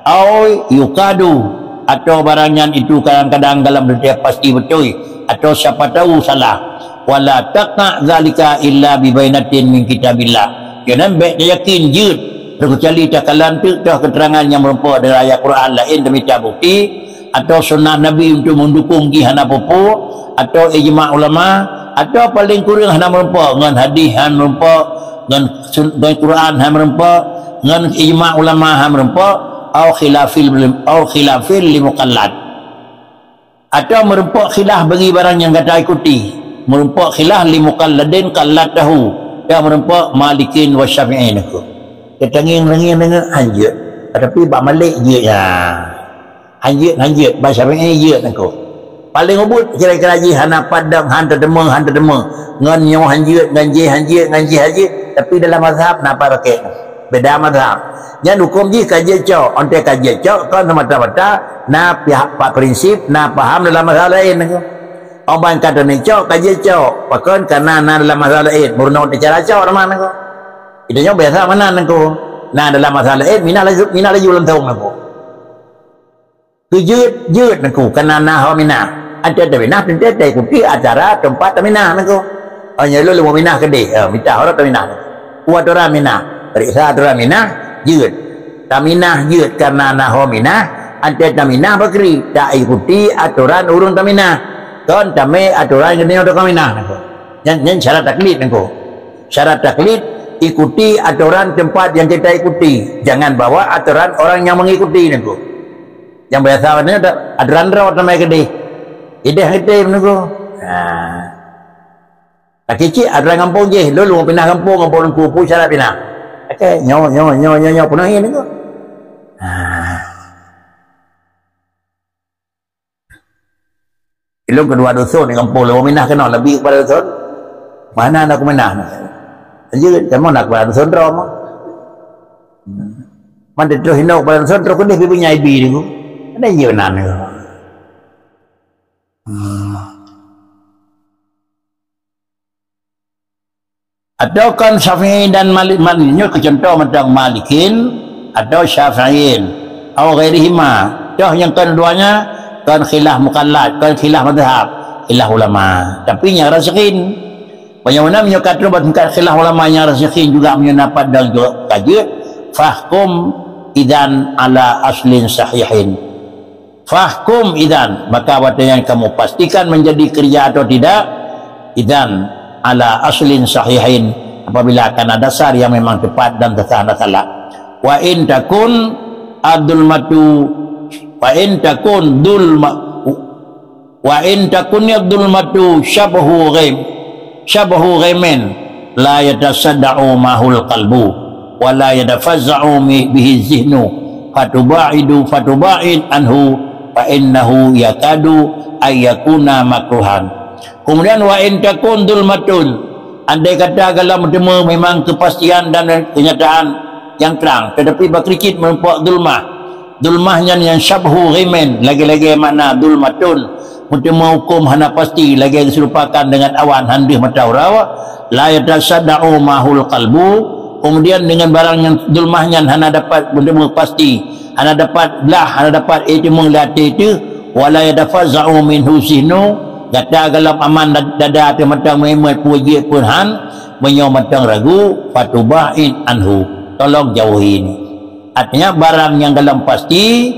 Au yukadu, atau barang nyan itu kadang-kadang dalam setiap pasti beutôi, atau siapa tahu salah. Wala taqa dzalika illa bi bainatin min kitabillah. Jangan bèk tayakin jeuet, terkecuali takalon teuk toh keterangan nyang meurumpok dari ayat Quran laén tamita bukti, atau sunnah Nabi untuk mendukung jih hana peue-peue, atau ijma ulama, atau paling kureueng hana meurumpok ngon hadis hana meurumpok, ngon sun-, ngon Quran hana meurumpok, ngon ijma ulama hana meurumpok, au khilafil, au khilafil li muqallad. Atau meurumpok khilaf bagi barang nyang gata ikuti. Meurumpok khilaf li muqalladin qalladahu. Atau meurumpok Malikin wa Syafi'in aku. Teutangieng-tangieng deungon hanjeuet. Tapi bak Malik jeuet nyan. Hanjeuet, hanjeuet, bak Syafi'i jeuet nangku. Paling ubit kira-kira jih hana padang, han teuteumeung, han teuteumeung. Ngon nyoe hanjeuet, ngon jih hanjeuet, ngon jih hanjeuet. Tapi dalam mazhab na pakai. Beda mazhab. Nyan huköm jih ka jeuet cok. Onte ka jeuet cok, kon semata-mata na pihak pak prinsip, na paham dalam mazhab laén nangku. Oban ka teuneucok, ka jeuet cok. Pakon kana na dalam mazhab laén. Meurunoe cara cok teuma nangku. Itu nyoe biasa meunan nangku. Na dalam mazhab laén, minah laju, minah laju langsung nangku. Keu jeuet, jeuet nangku, kana na ho minah. Até taminah, teuntée taikuti acara teumpat taminah nangku. Oh, nyoe lôn lôn minah keudeh, oh, mita ho rot taminah nangku. Peue atoran minah, peuriksa atoran minah, jeuet. Taminah jeuet kana na ho minah, até taminah bakri, taikuti atoran ureuëng taminah. Kon tamé atoran geutanyoe teuka minah nangku. Nyan, nyan syarat taklid nangku. Syarat taklid, ikuti atoran teumpat nyang kita ikuti. Jangan bawa atoran orang nyang mengikuti nangku. Nyang biasa katanya atoran droe teuma keudeh. Ideh geutem nangku. Ha. Lagi cit atoran gampông jih, lôn lôn pinah gampông, gampông Teungku, peue syarat pinah. Oke, nyoe, nyoe, nyoe, nyoe, nyoe, peunoh nangku. Ha. Ilong keudua dusun di kampung lôn minah keunoe lebih kepada dusun. Mana nak minah? Lanjut, kamu nak kepada dusun rom. Mana terus hino kepada dusun terus kudeh pipi nyai bi niku. Ada je nan. Hmm. Atau kon Syafi'i dan Malik, Malik nyoe keu contoh mantong Malikin atau Syafi'in atau ghairihima. Toh nyang kon duanya kon khilaf muqallad, kon khilaf mazhab, khilaf ulama. Tapi nyang rasikhin. Bagaimana meunyoe ka troh bak tingkat khilaf ulama nyang rasikhin juga meunyoe na padang juga kajeut, fahkum idzan ala aslin sahihin. Fahkum idzan, maka watèe nyan kamu pastikan menjadi kerja atau tidak, idzan ala aslin sahihin, apabila karena dasar yang memang tepat dan tidak salah. Wa in takun adzulmatu, wa in takun dzulma, wa in takun adzulmatu syabhu ghaim, syabhu ghaimin, la yatasadda'u mahul qalbu, wa la yatafazza'u mi-, bihi zihnu, fatuba'idu, fatuba'id anhu, fa innahu yakadu ay yakuna makruhan. Kemudian, wa in takun dzulmatun, andai kata galak meuteumé memang kepastian dan kenyataan yang terang, tetapi bak kricit meurumpok dzulmah. Dzulmah nyan nyang syabhu ghimin, lagèe-lagèe makna dzulmatun, meuteumé huköm hana pasti, lagèe seurupakan dengan awan han deuh mata uroe, la yatasadda'u mahul qalbu, kemudian dengan barang nyang dzulmah nyan hana dapat meuteumé pasti, hana dapat blah, hana dapat iteumé lé até teuh, wa la yatafazza'u minhu zihnu, gata galom aman da-, dada teuh mantong meuimeut peue jeuet peue han, meunyoe mantong ragu, fatuba'id anhu, tolong jauhi ni. Artinya, barang nyang galom pasti,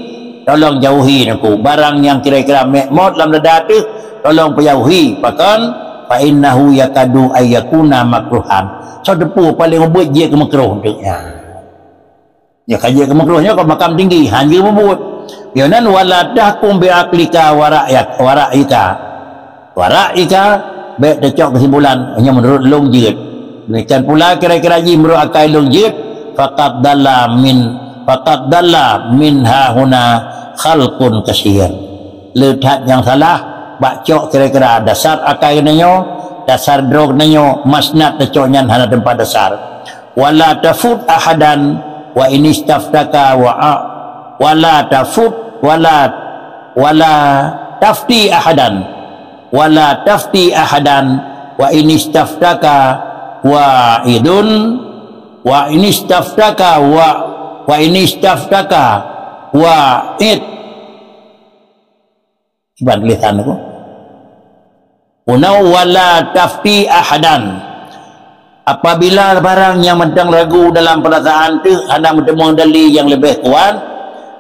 tolong jauhi neuk. Barang nyang kira-kira meuimeut lam dada teuh, tolong peujauhi. Pakon? Fa innahu yakadu ay yakuna makruhan. Soe teupeu paleng ubit jeuet keu makruh untuk nyan. Ya, ka jeuet keu makruh nyoe ka makam tinggi, han jeuet mubuet. Nyoe nan, wala tahkum bi aqlika wa ra'yak, wa ra'yika. Wa ra'yika, bèk teucok keusimpulan, nyoe meunurot lôn jeuet. Demikian pula kira-kira jih meunurot akai lôn jeuet, faqad dalla min, faqad dalla min hahuna khalqun katsir. Le that nyang salah, bak cok kira-kira dasar akai geutanyoe, dasar droe geutanyoe, masnad teucok nyan hana teumpat dasar. Wala tafut ahadan wa inistaftaka wa a-, wala tafut, wala, wala tafti ahadan, wala tafti ahadan wa inistaftaka wa'idun, wa inistaftaka wa, wa inistaftaka wa'id. Iban tulisan aku. Unoe wala tafti ahadan. Apabila barang nyang mantong ragu dalam peurasaan teuh hana meuteumé dali nyang leubeh kuat,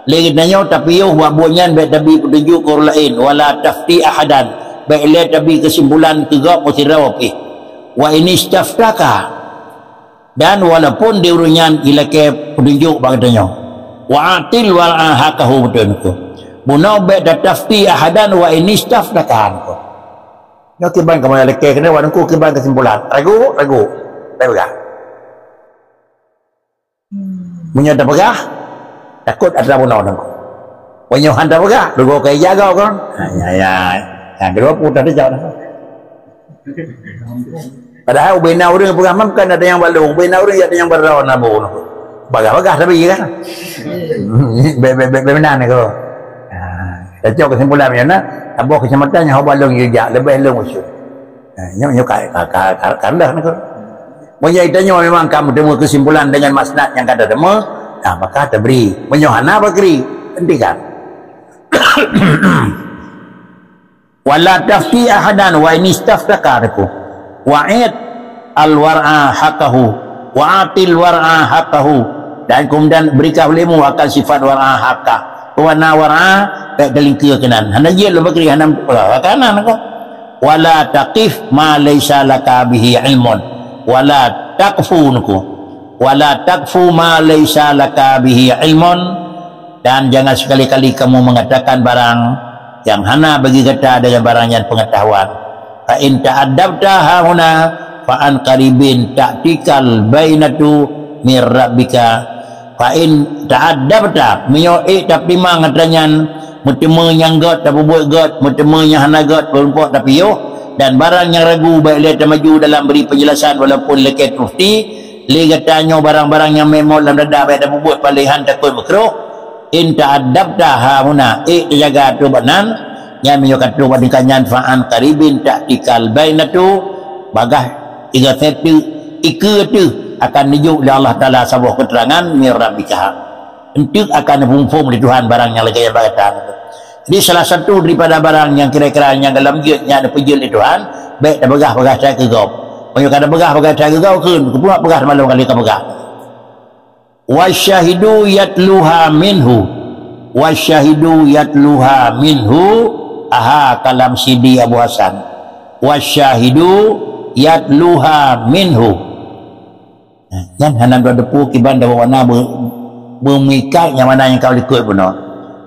lé geutanyoe tapiôh bak buet nyan bèk tabi peutunjuk keu ureueng laén, wala tafti ahadan, bèk lé tabi keusimpulan keu gob meusidroe pih. Wa inistaftaka, dan walaupun di ureueng nyan ilakèe peutunjuk bak geutanyoe. Wa atil war'a hakahu, beutôi niko. Bunoe bèk tatafti ahadan wa inistaftaka niko. Nyoe kiban kamoe lakèe keunoe, wak teungku kiban keusimpulan. Ragu, ragu. Bèk peugah. Meunyoe tapeugah, takot atra bunoe teungku. Meunyoe han tapeugah, rugoe keu ija goe kon. Ha, ya, ya. Nyang keudua pun tadi jawab. Padahai ubena ureueng peugah man kan ada nyang balong, ubena ureueng ada nyang baroe na bu. Bagah-bagah tapi kan. Bèk, bèk, bèk, bèk meunan ko. Ha, tacok keusimpulan macam na, saboh keusimpulan nyang haba lôn jijak, leubeh lôn usul. Ha, nyoe, nyoe ka, ka, ka, ka, ka rendah ni ko. Meunyoe tanyoe memang ka meuteumé keusimpulan dengan masnad nyang ka tateumé, ha, maka tabri. Meunyoe hana bakri, hentikan. Wala tafti ahadan wa inistaftaka, wa a'ti al war'a haqqahu, wa a'til war'a haqqahu, dan kemudian berikan ilmu akan sifat war'a haqqah. Warna war'a tak terlingkir kenan. Hana jil bakri hana kanan ko. Wala taqif ma laisa laka bihi ilmun. Wala taqfu niko. Wala taqfu ma laisa laka bihi ilmun. Dan jangan sekali-kali kamu mengatakan barang yang hana bagi gata dengan barang nyan pengetahuan. Fa in ta'addabta hahuna, fa an qaribin ta'tikal bainatu mir rabbika. Fa in ta'addabta, meunyoe ék tapeutimang atra nyan, Meuteumé nyang gét tapeubuet gét, meuteumé nyang hana gét tapeurumpok tapiôh, dan barang nyang ragu bèk lé tamaju dalam bri peunjelasan walaupun lakèe mufti. Lé gata nyoe barang-barang nyang meu'en lam dada bèk tapeubuet paléhan takot meukruh. In ta'addabta hahuna, ék teujaga ateueh bak nan, nyan meunyoe ka troh bak tingkat nyan, fa an qaribin ta'tikal bainatu, bagaih tiga seuteu, ikeue teuh akan neujok lé Allah Taala saboh keuteurangan min rabbika. Eunteuk akan neupeuphom lé Tuhan barang nyang lagèe nyan bak gata. Jadi salah satu daripada barang nyang kira-kira nyang gohlom jeuet nyang neupeujeuet lé Tuhan, bèk tapeugah-peugah that keu gob. Meunyoe ka tapeugah-peugah that keu gob, kheun, keupeue peugah seumalom ka lheueh kapeugah. Wasyahidu yatluha minhu. Wasyahidu yatluha minhu. Aha kalam Sidi Abu Hasan. Wasyahidu yatluha minhu. Nyan hana dua depu kiban dawa wana be-, beumikat nyang mana nyang ka likot bunoe.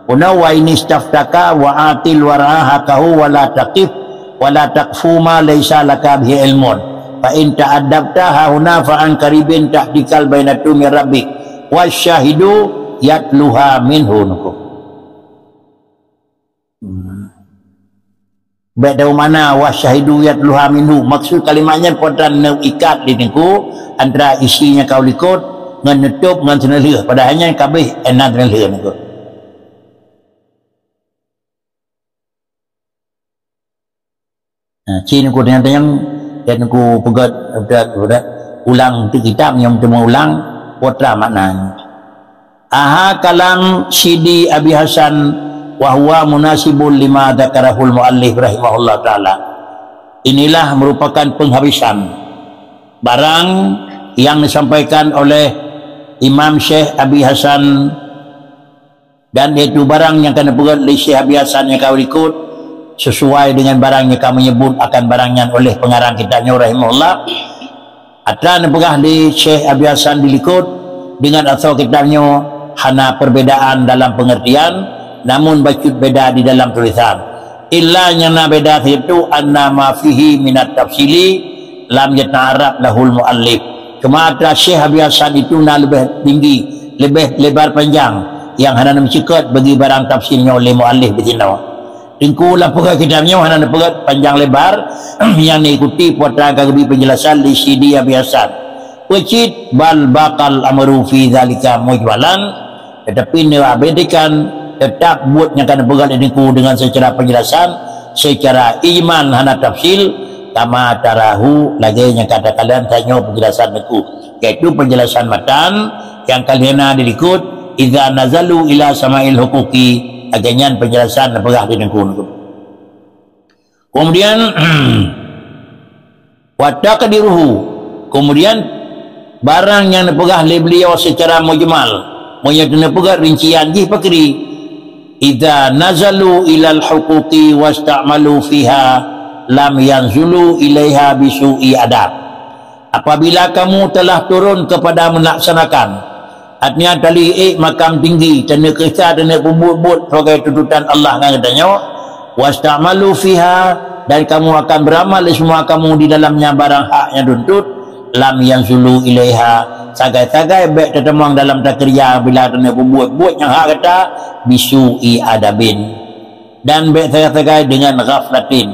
Bunoe, wa inistaftaka wa atil wara'a haqahu wa la taqif wa la taqfu ma laisa laka bihi ilmun. Fa in ta'addabta hahuna fa an qaribin ta'tikal bainatu min rabbik. Wasyahidu yatluha minhu nuku. Hmm. Bèk tahu makna wasyahidu yatluha minhu. Maksud kalimat nyan potan neuikat di teungku antara isi nyang ka likot ngon neutôp ngon seuneulheueh. Padahai nyan ka abéh, eh, na seuneulheueh teungku. Nah, ci teungku tanyong-tanyong, dan teungku peugöt, udah, udah ulang tu kitab nyang teuma ulang, potra makna. Aha kalam Sidi Abi Hasan, wa huwa munasibun lima dzakarahul muallif rahimahullah taala. Inilah merupakan penghabisan barang yang disampaikan oleh Imam Syekh Abi Hasan, dan yaitu barang nyang ka neupeugöt lé Syekh Abi Hasan nyang ka likot, sesuai dengan barang nyang ka menyebut akan barang nyan oleh pengarang kitab nyoe rahimahullah. Atra neupeugah lé Syekh Abi Hasan di likot, dengan asoe kitab nyoe hana perbedaan dalam pengertian, namun bacut beda di dalam tulisan. Illa nyang na beda situ anna ma fihi minat tafsili lam yata'arraf lahul muallif. Cuma atra Syekh Abi Hasan itu na leubeh tinggi, leubeh lebar panjang, nyang hana neuceukeut bagi barang tafsir nyoe lé muallif di sinoe. Teungku lam peugah kitab nyoe hana neupeugah panjang lebar, nyang neuikuti potra ka geubri penjelasan di Sidi Abi Hasan. Peucit bal baqal amru fi dzalika mujmalan, tetapi neuabadikan tetap buet nyang ka neupeugah lé teungku dengan secara penjelasan, secara ijmal hana tafsil, kama tarahu lagèe nyang ka takalon tanyoe penjelasan teungku, yaitu penjelasan matan nyang ka lheueh na di likot, idza nazalu ila sama'il huquqi, lagèe nyan penjelasan neupeugah lé teungku. Kemudian, wa taqdiruhu. Kemudian, barang nyang neupeugah lé beliau secara mujmal, meunyoe neupeugah rincian jih pakri, idza nazalu ilal huquqi wasta'malu fiha, lam yanzulu ilaiha bisu'i adab. Apabila kamu telah turun kepada melaksanakan, artinya tali ék makam tinggi, taneuk keusa, taneuk peubuet-buet sebagai tuntutan Allah ngon geutanyoe, wasta'malu fiha, dan kamu akan beramal semua kamu di dalamnya barang hak nyang tuntut, lam yanzulu ilaiha, sagai-sagai bèk tatamong dalam takeurija bila taneuk peubuet-buet nyang hak gata, bisu'i adabin. Dan bèk sagai-sagai dengan ghaflatin,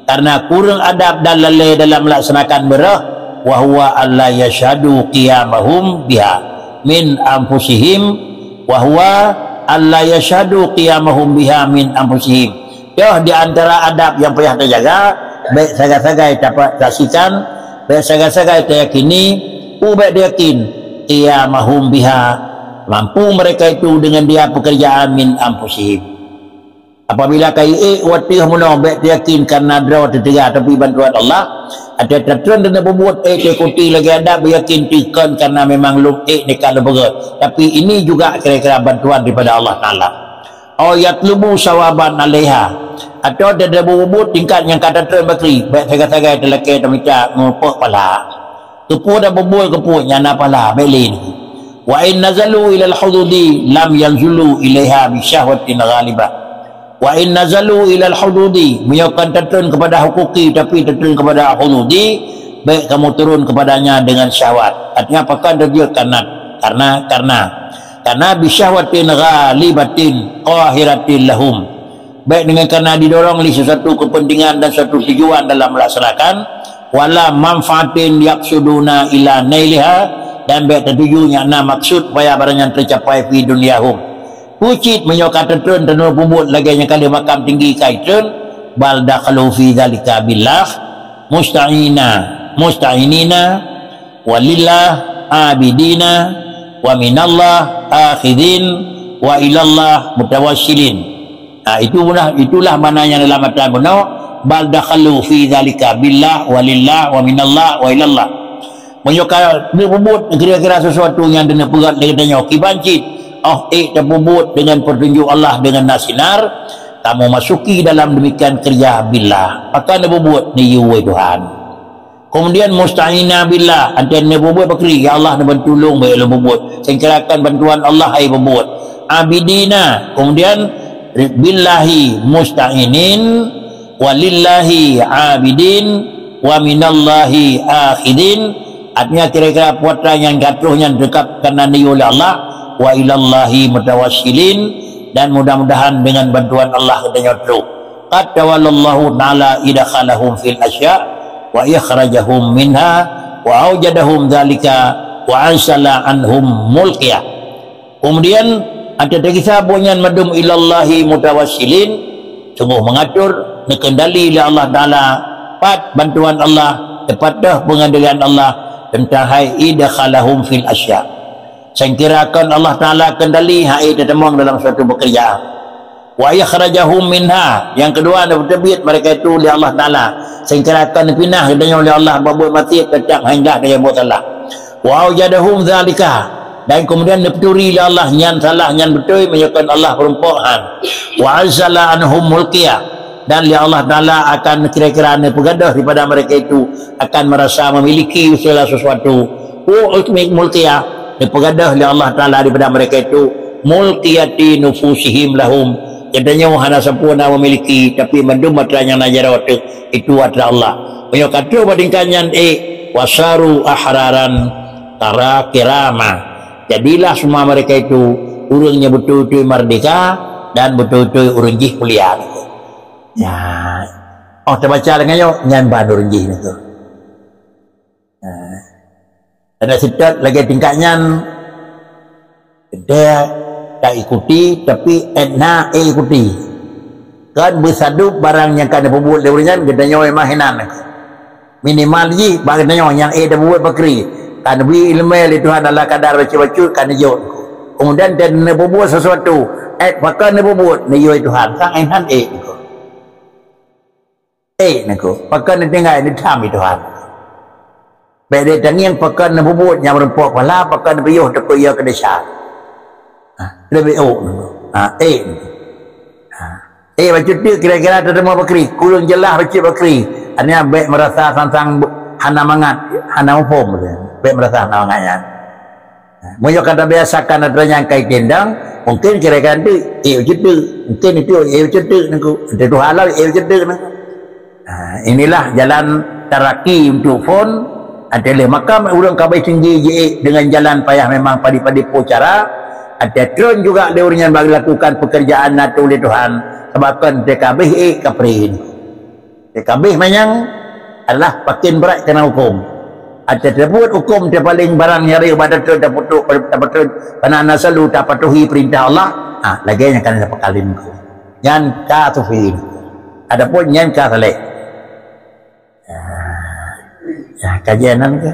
karena kureueng adab dan lalè dalam melaksanakan beureuh, wa huwa alla yashhadu qiyamahum biha min anfusihim, wa huwa alla yashhadu qiyamahum biha min anfusihim. Yoh di antara adab nyang payah tajaga, bèk sagai-sagai tasaksikan, bèk sagai-sagai tayakini, peue bèk tayakin, qiyamahum biha, mampu mereka itu dengan dia pekerjaan min anfusihim. Apabila ka iék watèe meunoe bèk tayakin karena droe teuteugah, tapi bantuan Allah. Ada tatreun dan peubuet ék taikuti lagèe adab, yakin teuh kon karena memang lôn ék neka lôn peugöt. Tapi ini juga kira-kira bantuan daripada Allah Taala. Au yatlubu sawaban alaiha. Atau ada peubuet tingkat nyang ka tatreun bakri, bèk sagai-sagai talakèe tamita meupok pahala. Keupeue dan peubuet keupeue nyang na pahala, bèk lé nyoe. Wa in nazalu ilal hududi lam yanzulu ilaiha bi syahwatin ghalibah. Wa in nazalu ilal hududi, meunyoe kon tatreun kepada hukuki tapi tatreun kepada hududi, bèk kamu turun kepadanya dengan syahwat. Artinya apa kan terjadi karena, karena, karena. Karena bisyahwatin ghalibatin qahiratin lahum. Baik dengan karena didorong oleh sesuatu kepentingan dan suatu tujuan dalam melaksanakan, wala manfaatin yaqsuduna ila nailiha, dan baik tertuju nyang na maksud supaya barang nyan tercapai fi dunyahum. Pucit meunyoe ka teutreun tanoh peubuet lagée nyang ka lheueh makam tinggi ka itreun, bal dakhalu fi dzalika billah musta'ina, musta'inina, walillah abidina, wa minallah akhidin, wa ilallah mutawassilin. Ha, itu benar, itulah makna yang dalam matan bunoe, bal dakhalu fi dzalika billah, walillah, wa minallah, wa ilallah. Meunyoe ka neububuet kira-kira sesuatu nyang neupeugah lé geutanyoe kiban cit, oh, ék tapeubuet dengan petunjuk Allah dengan na sinar, kamu masuki dalam demikian kerja billah. Maka neububuet neuyue Tuhan. Kemudian musta'ina billah, artinya neububuet bakri, ya Allah, neubantu lôn bak lôn bubuet. Sehingga akan bantuan Allah hai bubuet. Abidina, kemudian billahi musta'inin, walillahi abidin, wa minallahi akhidin. Artinya kira-kira puasa yang jatuh yang dekat karena neuyue oleh Allah, wa ilallahi mutawassilin, dan mudah-mudahan dengan bantuan Allah kita nyotruk. Qad tawallallahu ta'ala idkhalahum fil asya wa ikhrajahum minha wa aujadahum dzalika wa ansala anhum mulkiya. Kemudian, ata teugisa buet nyan madum ilallahi mutawassilin, sungguh mengatur, neukendali lé Allah Ta'ala, pat bantuan Allah, teupadah pengendalian Allah, teuntang hai idkhalahum fil asya. Sangkira kon Allah Ta'ala kendali hai teumong dalam suatu pekerjaan. Wa ikhrajahum minha, yang kedua, neupeuteubiet mereka itu lé Allah Ta'ala. Sangkira kon neupinah geutanyoe lé Allah bak buet maksiat, teuntang hai dah geutanyoe buet salah. Wa aujadahum dzalika, dan kemudian neuputuri lé Allah nyan salah nyan beutôi meunyoe kon Allah peurumpok han. Wa ansala anhum mulkiya, dan lé Allah Ta'ala akan kira-kira neupeugah daripada mereka itu akan merasa memiliki segala sesuatu. Wa mulkiya, neupeugah lé Allah Ta'ala daripada mereka itu mulkiyati nufusihim lahum. Geutanyoe hana sempurna memiliki, tapi mandum atra nyang na jaroe teuh itu atra Allah. Meunyoe ka troh bak tingkat nyan ék, wasaru ahraran tara kirama. Jadilah semua mereka itu ureuëng nyang beutôi-beutôi merdeka dan beutôi-beutôi ureuëng jih mulia. Ya. Oh, tabaca lagée nyoe, nyan ban ureuëng jih nyoe. Nah, ada seutôt lagée tingkat nyan, dia tak ikuti, tapi ék na ék ikuti. Kan beusadup barang nyang ka neubuet lé ureuëng nyan, geutanyoe mah hinan. Minimal jih bak geutanyoe nyang ék tabuet bakri. Kan bri ileumé lé Tuhan Allah kadar bacut-bacut kan jok. Kemudian dan neubuet sesuatu, ék pakon neubuet, neuyue Tuhan, sang ék han ék. Ék niko, pakon neutinggai neutham di Tuhan. Bék deh tangieng pakon neububuet nyang meurumpok pala, pakon neupiôh teupeu ia keu desya. Ha, leubeh ôk niko. Ha, ék niko. Ha. Ék bacut teuk kira-kira teurimong bakri, kureueng jeulaih bacut bakri. Artinya bék meurasa sang-sang hana mangat, hana muphom. Bék meurasa hana mangat nyan. Meunyoe ka tabiasakan atra nyang kai tendang, mungkin kira-kira tu, eh, bacut teuk. Mungkin itu, eh, bacut teuk niko. Itu halal, eh, bacut teuk niko. Ha, inilah jalan taraki untuk phon. Adalah maka ureuëng ka abéh tinggi jiék dengan jalan payah memang padi-padi po cara. Ada tron juga lé ureuëng nyang bak lakukan pekerjaan na tuléh Tuhan. Sebab kon teuka abéh ék kapri. Teuka abéh manyang adalah pakin brat kena hukum. Ada terbuat hukum terpaling barang nyari ubat teuteup taputuk, taputuk, karena nasalu tapatuhi perintah Allah. Ha, lagée nyan kan dapat kalim hukum. Nyan ka sufi. Adapun nyan ka saleh. Ya, ya, kajian nan ke?